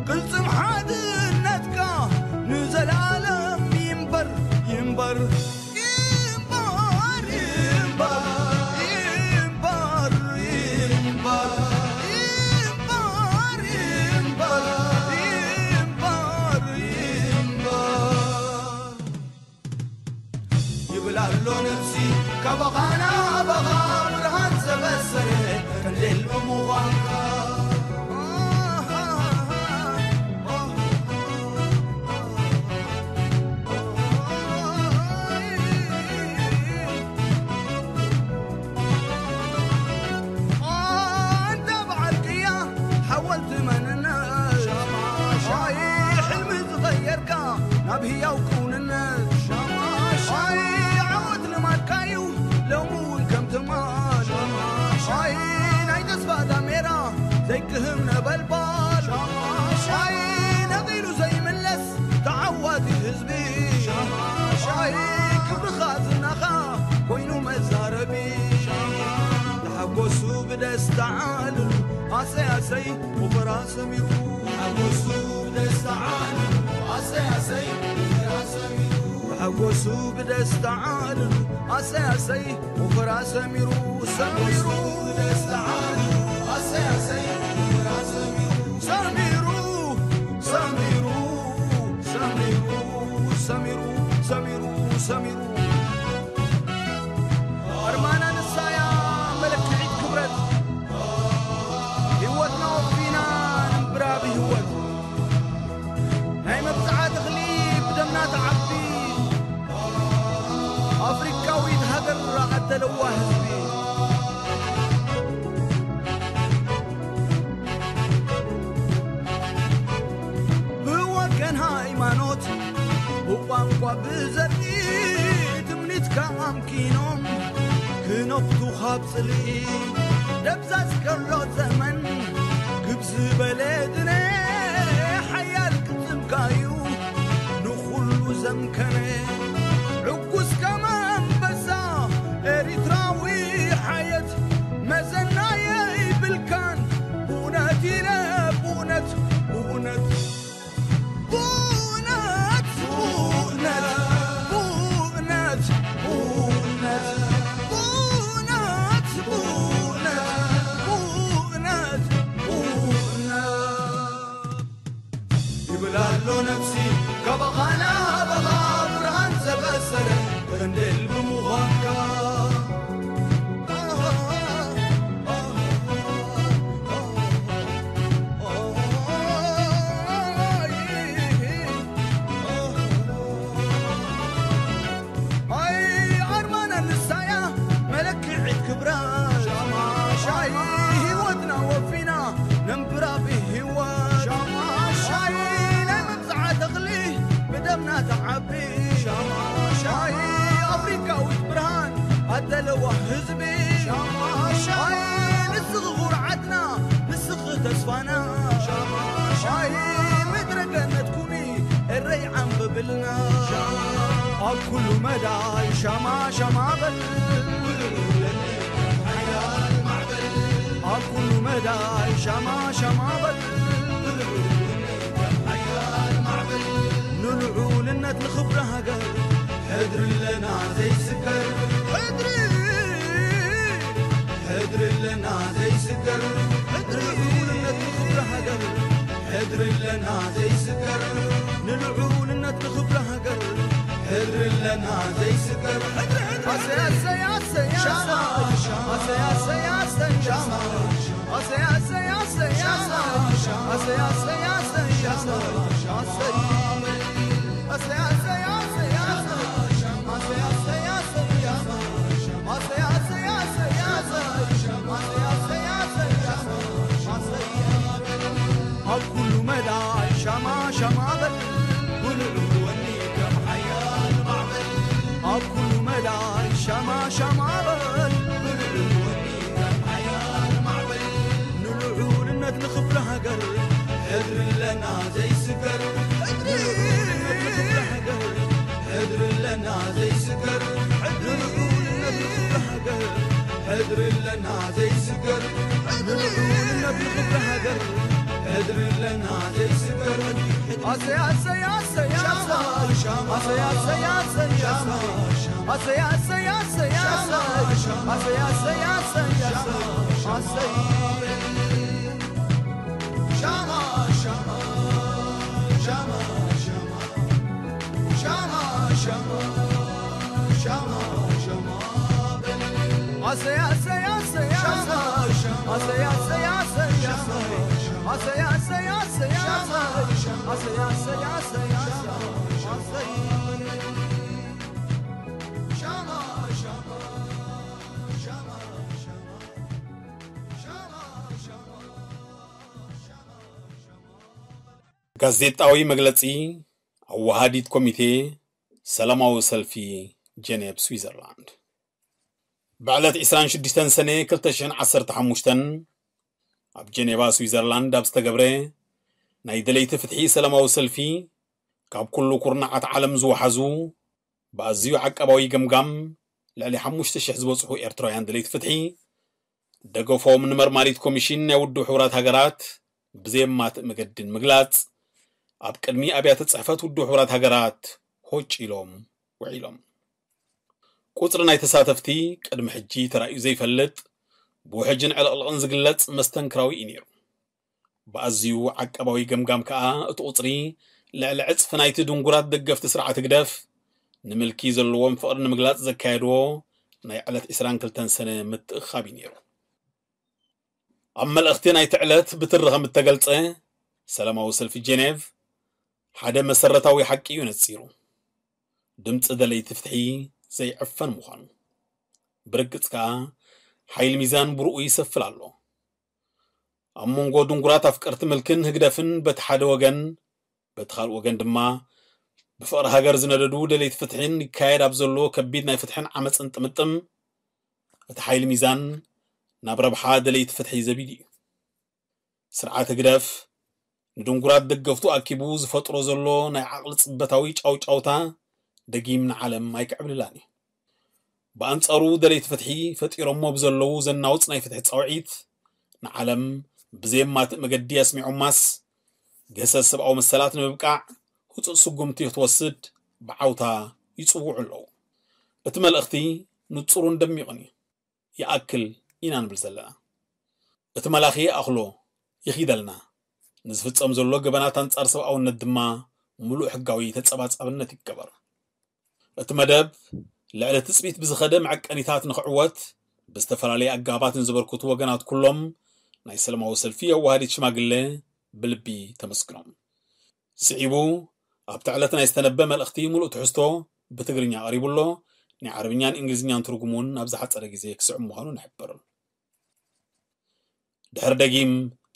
ቅልፅም ሓድነትካ ንዘለኣለም ይንበር ይንበር ይንበር ይንበር ይንበር ይንበር ይንበር ይንበር ይንበር ይብል ኣሎ ነፍሲ ካባኻ ናባኻ ብርሃን ዘበሰረ ቀንዴል ብምዃንካ ኣንታ በዓል ቅያ ሓወልቲ መንነት ኣይ ሕልሚ ዝቐየርካ ናብ ህያው ክውንነት ኣይ ዓወት ልማድካ እዩ ሎሚ እውን ከም ትማል ኣይ ናይ ተስፋ ዳሜራ ዘይክህም ነበልባል ኣይ ነቒሉ ዘይምለስ ተዓዋቲ ህዝቢ ኣይ ክብርኻ ዝናኻ ኮይኑ መዛረቢ ተሓጎሱ ብደስታ ዓልሉ ኣሰይ ኣሰይ ወፈራ ሰሚሩ ሓጎሱ ብደስታ ዓልሉ ኣሰይ ኣሰይ ወፈራ ሰሚሩ ሓጎሱ ብደስታ ዓልሉ ኣሰይ ኣሰይ ወፈራ ሰሚሩ ሰሚሩ ብደስታ ዓልሉ ኣሰይ ኣሰይ ወፈራ ሰሚሩ ሰሚሩ ሰሚሩ ሰሚሩ ሰሚሩ ሰሚሩ ሰሚሩ ኣርማና ንሳያ መለክዒት ክብረት ህይወትና ወፊና ንንብራ ብህይወት ናይ መብፅዓ ተኽሊ ብደምና ተዓቢ ኣፍሪካዊት ሃገር ዓደ ለዋህ ብዘርኢ ትምኒትካ ኣምኪኖም ክነፍቱ ካብ ጽልኢ ደብዛዝ ከሎ ዘመን ግብ ዝበለ ድነ ሓያል ቅልጽምካዩ ንኹሉ ዘምከነ ዕጉስ ከም ኣንበሳ ኤሪትራዊ ሓየት መዘና የይብልካን ብእውነት ኢለ ብእውነት ብእውነት ብእውነት ብእውነት ብእውነት ብእውነት ብእውነት ብእውነት ይብል ኣሎ ነፍሲ ካባኻ ናባኻ ብርሃን ዘበሰረ ቀንዴል ብምዃንካ። ኣይ ኣርማና ንሳያ መለክዒት ክብራ ሻማ ሻይ ህይወትና ወፊና ነንብራ ብህይወት ሻማ ሻይ ናይ መብዝዓ ተኽሊ ብደምና ተዓቢ ሻማ ሻይ ኣፍሪካዊት ብርሃን ኣደለዋ ህዝቢ ሻማ ሻይ ንስኺ ኩርዓትና ንስኺ ተስፋና ሻማ ሻይ ምድረ ገነት ኩኒ እረይ ዓንብብልና ኣብ ኩሉ መዳይ ሻማ ሻማ በል ኣብ ኩሉ መዳይ ሻማ ሻማ በል ንልዑልነት ንኽብሪ ሃገር ሕድሪ ኣለና ዘይስከር ሕድሪ ሕድሪ ኣለና ዘይስከር ሕድሪ ንልዑልነት ንኽብሪ ሃገር ሕድሪ ኣለና ዘይስከር ንልዑልነት ንኽብሪ ሃገር ሕድሪ ኣለና ዘይስከር ሕድሪ ሕድሪ ኣሰይ ኣሰይ ኣሰይ ኣሰይ ኣሰይ ኣሰይ ኣሰይ ኣሰይ ኣሰይ ኣሰይ ኣሰይ ኣሰይ ኣሰይ ኣሰይ ኣሰይ ኣሰይ ኣብ ኩሉ መዳይ ሻማ ሻማ በል ብልዑል ወኒ ከም ሓያል ማዕበል ኣብ ኩሉ መዳይ ሻማ ሻማ በል ብልዑል ወኒ ከም ሓያል ማዕበል ንልዑልነት ንኽብሪ ሃገር ሕድሪ ኣለና ዘይስገር ንልዑልነት ንኽብሪ ሃገር ሕድሪ ኣለና ዘይስገር ንልዑልነት ንኽብሪ ሃገር ሕድሪ ኣለና ዘይስገር ንልዑልነት ንኽብሪ ሃገር ሕድሪ ኣለና ዘይስገር ኣሰይ ኣሰይ ኣሰይ ኣሰይ ኣሰይ ኣሰይ ኣሰይ ኣሰይ ኣሰይ ኣሰይ ኣሰይ ኣሰይ ኣሰይ ኣሰይ ኣሰይ ኣሰይ ኣሰይ ሻማ ሻማ ሻማ ሻማ ሻማ ሻማ ሻማ ሻማ ኣሰይ ኣሰይ ኣሰይ ኣሰይ ኣሰይ ኣሰይ ኣሰይ ኣሰይ ኣሰይ ኣሰይ ኣሰይ ኣሰይ ኣሰይ ኣሰይ ኣሰይ ኣሰይ ኣሰይ ሻማ ሻማ ሻማ ሻማ ጋዜጣዊ መግለጺ ኣወሃዲት ኮሚቴ ሰላማዊ ሰልፊ ጀኔቭ ስዊዘርላንድ። ብዕለት ዕስራን ሽዱሽተን ሰነ ክልተ ሽሕን ዓሰርተ ሓሙሽተን ኣብ ጀኔቫ ስዊዘርላንድ ኣብ ዝተገብረ ናይ ደለይቲ ፍትሒ ሰላማዊ ሰልፊ ካብ ኩሉ ኩርናዓት ዓለም ዝወሓዙ ብኣዝዩ ዓቃባዊ ገምጋም ልዕሊ ሓሙሽተ ሽሕ ዝበጽሑ ኤርትራውያን ደለይቲ ፍትሒ ደገፎም ንመርማሪት ኮሚሽን ናይ ውድብ ሕቡራት ሃገራት ብዘየማትእ መገዲ ንምግላጽ ኣብ ቅድሚ ኣብያተ ጽሕፈት ውድብ ሕቡራት ሃገራት ሆጭ ኢሎም ውዒሎም። ቁጽሪ ናይ ተሳተፍቲ ቅድሚ ሕጂ ተራእዩ ዘይፈልጥ ብውሕጅን ዕልቕልቕን ዝግለጽ መስተንክራዊ እዩ ነይሩ። ብኣዝዩ ዓቃባዊ ገምጋም ከኣ እቲ ቁጽሪ ልዕሊ ዕጽፊ ናይቲ ድንጉራት ደገፍቲ ስርዓት ህግደፍ ንምልኪ ዘለዎም ፍቕሪ ንምግላጽ ዘካየድዎ ናይ ዕለት ዕስራን ክልተን ሰነ ምትእኻብ እዩ ነይሩ። ኣብ መልእኽቲ ናይቲ ዕለት ብትሪ ከም እተገልጸ ሰላማዊ ሰልፊ ጀኔቭ ሓደ መሰረታዊ ሓቂ እዩ ነጺሩ። ድምጺ ደለይቲ ፍትሒ ዘይዕፈን ምዃኑ ብርግጽ ከኣ ሓይል ሚዛን ብርኡ ይሰፍል ኣሎ። ኣብ መንጎ ድንጉራት ኣፍቀርቲ ምልክን ህግደፍን በቲ ሓደ ወገን በቲ ካልእ ወገን ድማ ብፍቕሪ ሃገር ዝነደዱ ደለይቲ ፍትሒን ይካየድ ኣብ ዘሎ ከቢድ ናይ ፍትሕን ዓመፅን ጥምጥም፣ እቲ ሓይሊ ሚዛን ናብ ረብሓ ደለይቲ ፍትሒ ዘቢሉ እዩ። ስርዓት ህግደፍ ንድንጉራት ደገፍቱ ኣኪቡ ዝፈጥሮ ዘሎ ናይ ዓቕሊ ጽበታዊ ጫውጫውታ ደጊም ንዓለም ኣይክዕብልላን እዩ። ብኣንጻሩ ደለይቲ ፍትሒ ፈጢሮሞ ብዘለዉ ዘናውጽ ናይ ፍትሒ ጻውዒት ንዓለም ብዘየማትእ መገዲ ኣስሚዖማስ፣ ገሰስ ሰብኣዊ መሰላት ንምብቃዕ ህጹጽ ስጉምቲ ክትወስድ ብዓውታ ይጽውዑ ኣለዉ። እቲ መልእኽቲ ንጹርን ደሚቕን እዩ። ይኣክል ኢና ንብል ዘለና። እቲ መላኺ ይኣኽሎ፣ ይኺደልና። ንዝፍጸም ዘሎ ገበናት ኣንጻር ሰብኣውነት ድማ ምሉእ ሕጋዊ ተጸባጻብነት ይገበር። እቲ መደብ ልዕሊ ትጽቢት ብዝኸደ መዐቀኒታት ንኽዕወት ብዝተፈላለየ ኣጋባት ንዝበርክቱ ወገናት ኩሎም ናይ ሰላማዊ ሰልፊ ኣዋሃዲት ሽማግለ ብልቢ ተመስግኖም። ስዒቡ ኣብቲ ዕለት ናይ ዝተነበ መልእኽቲ ምሉእ ትሕዝቶ ብትግርኛ ቀሪቡ ኣሎ። ናይ ዓረብኛን እንግሊዝኛን ትርጉም እውን ኣብ ዝሓጸረ ግዜ ክስዕብ ምዃኑ ንሕብር። ድሕሪ ደጊም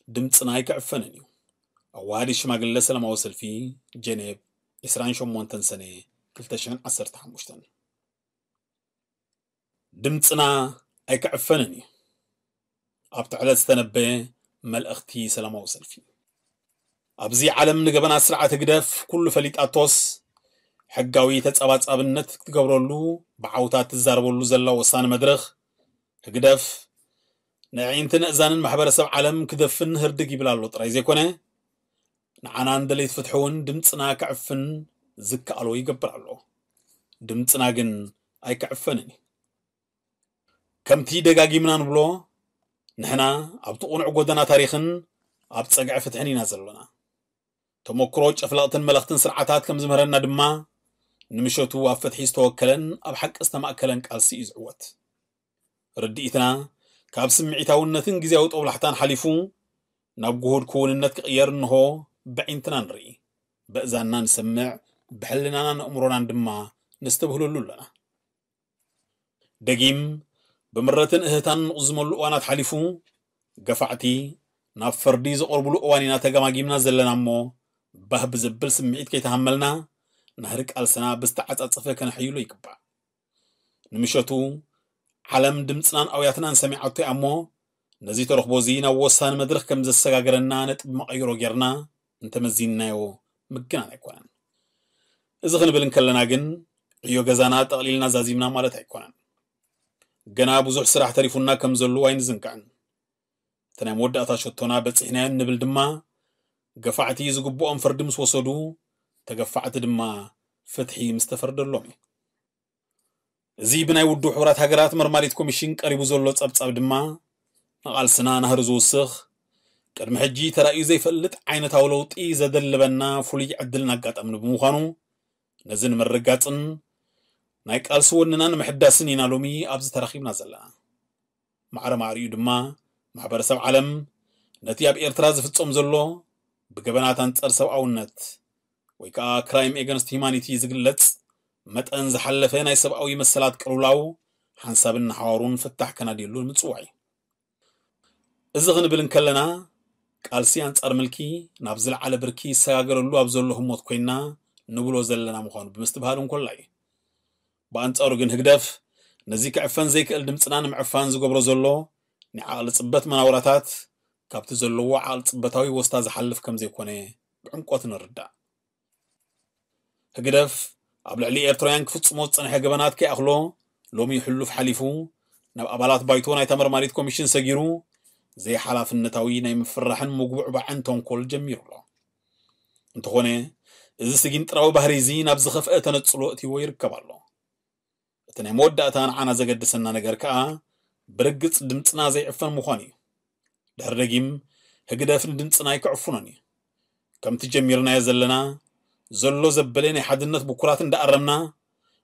ድምፅና ኣይክዕፈንን እዩ። ኣዋሃዲ ሽማግለ ሰላማዊ ሰልፊ ጀኔቭ ዕስራን ሸሞንተን ሰነ ክልተ ሽሕን ዓሰርተ ሓሙሽተን። ድምፅና ኣይክዕፈንን እዩ። ኣብቲ ዕለት ዝተነበየ መልእኽቲ ሰላማዊ ሰልፊ። ኣብዚ ዓለም ንገበናት ስርዓት ህግደፍ ኩሉ ፈሊጣቶስ፣ ሕጋዊ ተጸባጻብነት ክትገብረሉ ብዓውታት ትዛረበሉ ዘላ ወሳኒ መድረኽ፣ ህግደፍ ንኣዒንትን ኣእዛንን ማሕበረሰብ ዓለም ክደፍን ህርድግ ይብል ኣሎ ጥራይ ዘይኮነ፣ ንዓና ንደለይቲ ፍትሒ እውን ድምጽና ክዕፍን ዝከኣሎ ይገብር ኣሎ። ድምጽና ግን ኣይክዕፈንን እዩ። ከምቲ ደጋጊምና ንብሎ፣ ንሕና ኣብቲ ቅኑዕ ጎደና ታሪኽን ኣብ ጸግዒ ፍትሕን ኢና ዘሎና። ተመክሮ ጨፍለቕትን መለኽትን ስርዓታት ከም ዝምህረና ድማ፣ ንምሸቱ ኣብ ፍትሒ ዝተወከለን ኣብ ሓቂ ዝተማእከለን ቃልሲ እዩ ዝዕወት። ርድኢትና ካብ ስምዒታውነትን ግዜያዊ ጦብላሕታን ሓሊፉ፣ ናብ ግሁድ ክውንነት ክቕየር እንሆ ብዒንትና ንርኢ፣ በእዛንና ንሰምዕ፣ ብሕልናናን ኣእምሮናን ድማ ነስተብህለሉ ኣለና። ደጊም ብምረትን እህታን ንቕዝመሉ እዋናት ሓሊፉ፣ ገፋዕቲ ናብ ፍርዲ ዝቐርብሉ እዋን ኢና ተገማጊምና ዘለና እሞ፣ ባህ ብዘብል ስምዒት ከይተሃመልና፣ ናህሪ ቃልስና ብዝተዓጻጸፈ ከነሐይሎ ይግባእ። ንምሸቱ ዓለም ድምጽናን ኣውያትናን ሰሚዓቶ እያ እሞ፣ ነዚ ተረኽቦ እዚ ናብ ወሳኒ መድረኽ ከም ዘሰጋገረና ነጥቢ መቐይሮ ጌርና እንተመዚንናዮ ምግናን ኣይኮነን። እዚ ክንብል እንከለና ግን፣ ዕዮ ገዛና ጠቕሊልና ዛዚምና ማለት ኣይኮነን። ገና ብዙሕ ስራሕ ተሪፉና ከም ዘለዉ ኣይንዝንጋዕን። እቲ ናይ መወዳእታ ሸቶና በጺሕናዮ እንብል ድማ፣ ገፋዕቲ ዝግብኦም ፍርዲ ምስ ወሰዱ፣ ተገፋዕቲ ድማ ፍትሒ ምስ ተፈርደሎም እዩ። እዚ ብናይ ውድብ ሕቡራት ሃገራት መርማሪት ኮሚሽን ቀሪቡ ዘሎ ጸብጻብ ድማ፣ ንቓልስና ናህሪ ዝውስኽ፣ ቅድሚ ሕጂ ተራእዩ ዘይፈልጥ ዓይነታዊ ለውጢ ዘደልበና ፍሉይ ዕድልን ኣጋጣምን ብምዃኑ፣ ነዚ ንምርግጋጽን ናይ ቃልሲ ወንና ንምሕዳስን ኢና ሎሚ ኣብዚ ተራኺብና ዘለና። ማዕረ ማዕሪኡ ድማ፣ ማሕበረሰብ ዓለም ነቲ ኣብ ኤርትራ ዝፍጸም ዘሎ ብገበናት ኣንጻር ሰብኣውነት ወይ ከኣ ክራይም ኤገንስት ሂማኒቲ ዝግለጽ መጠን ዝሓለፈ ናይ ሰብኣዊ መሰላት ቅልውላው ሓንሳብን ንሓዋሩን ፍታሕ ከናድየሉ ንምጽዋዕ እዩ። እዚ ክንብል እንከለና፣ ቃልሲ ኣንጻር ምልኪ ናብ ዝለዓለ ብርኪ ይሰጋገረሉ ኣብ ዘሎ ህሞት ኮይና ንብሎ ዘለና ምዃኑ ብምስትብሃል እንኮላ እዩ። ብኣንጻሩ ግን ህግደፍ ነዚ ክዕፈን ዘይክእል ድምጽና ንምዕፋን ዝገብሮ ዘሎ ናይ ዓቕሊ ጽበት መናውራታት ካብቲ ዘለዎ ዓቕሊ ጽበታዊ ወስታ ዝሓልፍ ከም ዘይኮነ ብዕምቆት ንርዳእ። ህግደፍ ኣብ ልዕሊ ኤርትራውያን ክፍጽሞ ዝጸንሐ ገበናት ከይኣኽሎ፣ ሎሚ ሕሉፍ ሓሊፉ ናብ ኣባላት ባይቶ ናይታ መርማሪት ኮሚሽን ሰጊሩ፣ ዘይሓላፍነታዊ ናይ ምፍርራሕን ምጉብዕባዕን ተንኮል ጀሚሩ ኣሎ። እንተኾነ፣ እዚ ስጊንጥራዊ ባህሪ እዚ ናብ ዝኸፍአ ተነጽሎ እትይዎ ይርከብ ኣሎ። እቲ ናይ መወዳእታ ንዓና ዘገድሰና ነገር ከኣ፣ ብርግጽ ድምጽና ዘይዕፈን ምዃኑ እዩ። ድሕሪ ደጊም፣ ህግደፍ ንድምጽና ኣይክዕፍኖን እዩ። ከምቲ ጀሚርናዮ ዘለና፣ ዘሎ ዘበለ ናይ ሓድነት ብኩራት እንዳኣረምና፣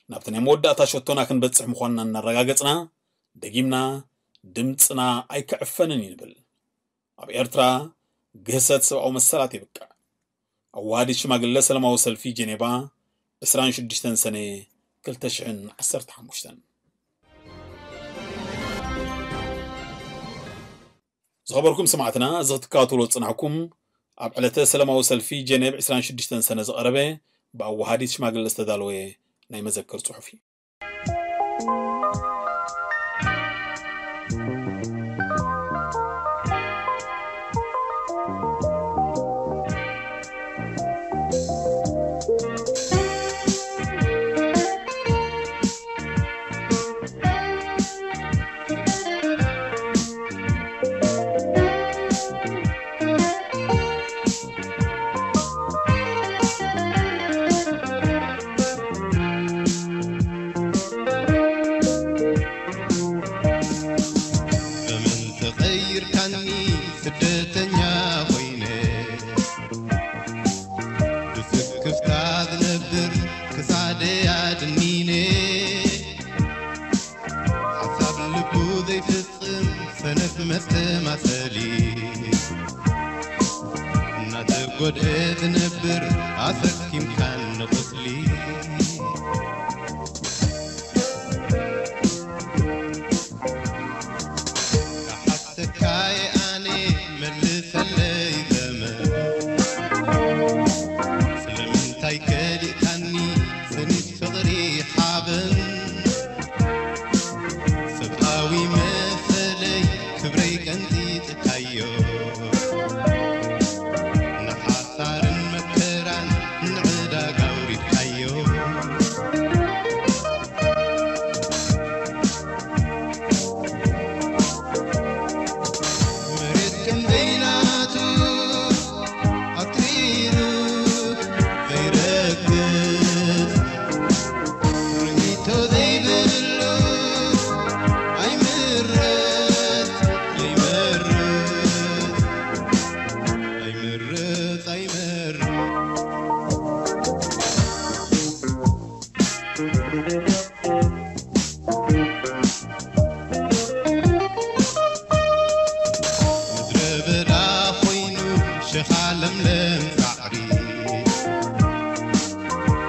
ናብቲ ናይ መወዳእታ ሸቶና ክንበጽሕ ምዃንና እናረጋገጽና፣ ደጊምና ድምጽና ኣይክዕፈንን እዩ ንብል። ኣብ ኤርትራ ግህሰት ሰብኣዊ መሰላት ይብቅዕ። ኣዋሃዲት ሽማግለ ሰላማዊ ሰልፊ ጀኔቫ፣ ዕስራን ሽዱሽተን ሰነ ክልተ ሽሕን ዓሰርተ ሓሙሽተን። ዝኸበርኩም ሰማዕትና፣ እዚ ክትከታተሎ ዝጽናሕኩም ኣብ ዕለተ ሰላማዊ ሰልፊ ጀኔቭ ዕስራን ሽዱሽተን ሰነ ዝቐረበ ብኣወሃዲት ሽማግለ ዝተዳለወ ናይ መዘክር ጽሑፍ እዩ። በመን ተቐይርካኒ ስደተኛ ኮይነ፣ ብስክፍታ ዝነብር ክሳደይ ኣድኒነ። ሓሳብ ልቡ ዘይፍጽም ሰነፍ መስተማሰሊ፣ እናተጎድአ ዝነብር ኣሰኪምካኒ ቁስሊ። ክሓተካየ ኣነ መልሰለይ ዘመን፣ ስለምንታይ ከሊእካኒ ስኒት ፍቕሪ ሓበን? ሰብኣዊ መሰለይ ክብረይ ቀንጢጥካዮ፣ ንሓሳርን መከራን ንዕዳጋ ኣውሪድካዮ። መሬት ከም ዘይናቱ ኣትሪሩ ዘይረግጽ፣ ርኢቶ ዘይብሉ ኣይምረጽ ኣይመርጽ ኣይምረጽ ኣይመርጽ። ምድረ በዳ ኮይኑ ሸኻ ለምለም ሳዕሪ፣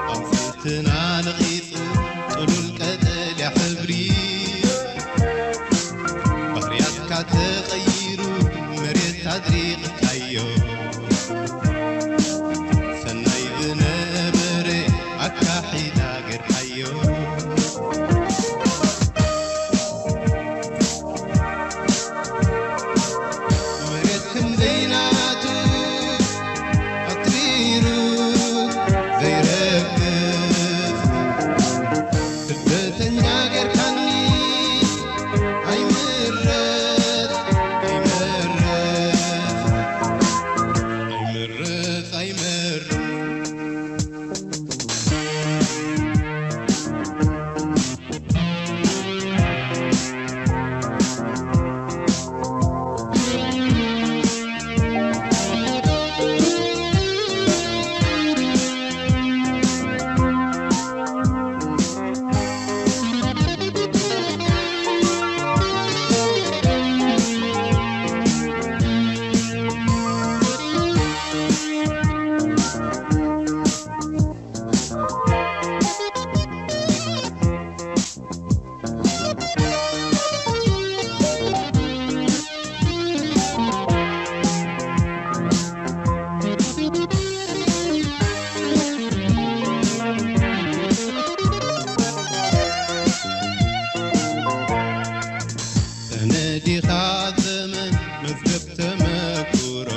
ኣቑጽልትና ነቒጹ ጥሉል ቀጠልያ ሕብሪ፣ ባህርያትካ ተቐይሩ መሬት ኣድሪቕካዮ፣ ሰናይ ዝነበረ ኣካሒዳ ጌርካዮ። መሬት ከም ዘይናቱ ኣትሪሩ ዘይረግጽ፣ ስደተኛ ጌርካኒ ኣይምረጽ ኣይመርጽ ኣይምረጽ ኣይመርጽ። ሰነዲኻ ዘመን መዝገብ ተመክሮ፣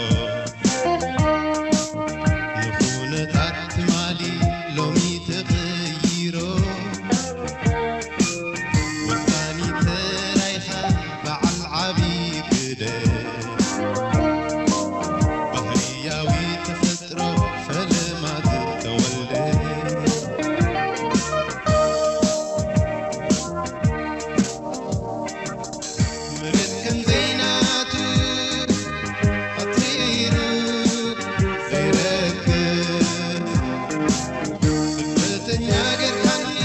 ንኹነታት ትማሊ ሎሚ ተቐይሮ። ወሳኒ ተራይኻ በዓል ዓቢ ግደ፣ ባህርያዊ ተፈጥሮ ፈለማ ዝተወልደ። መሬት ከም ዘይናቱ ኣትሪሩ ዘይረግጽ፣ ስደተኛ ጌርካኒ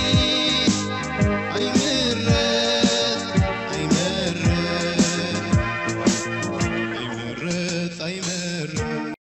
ኣይምረጽ ኣይመርጽ ኣይምረጽ ኣይመርጽ።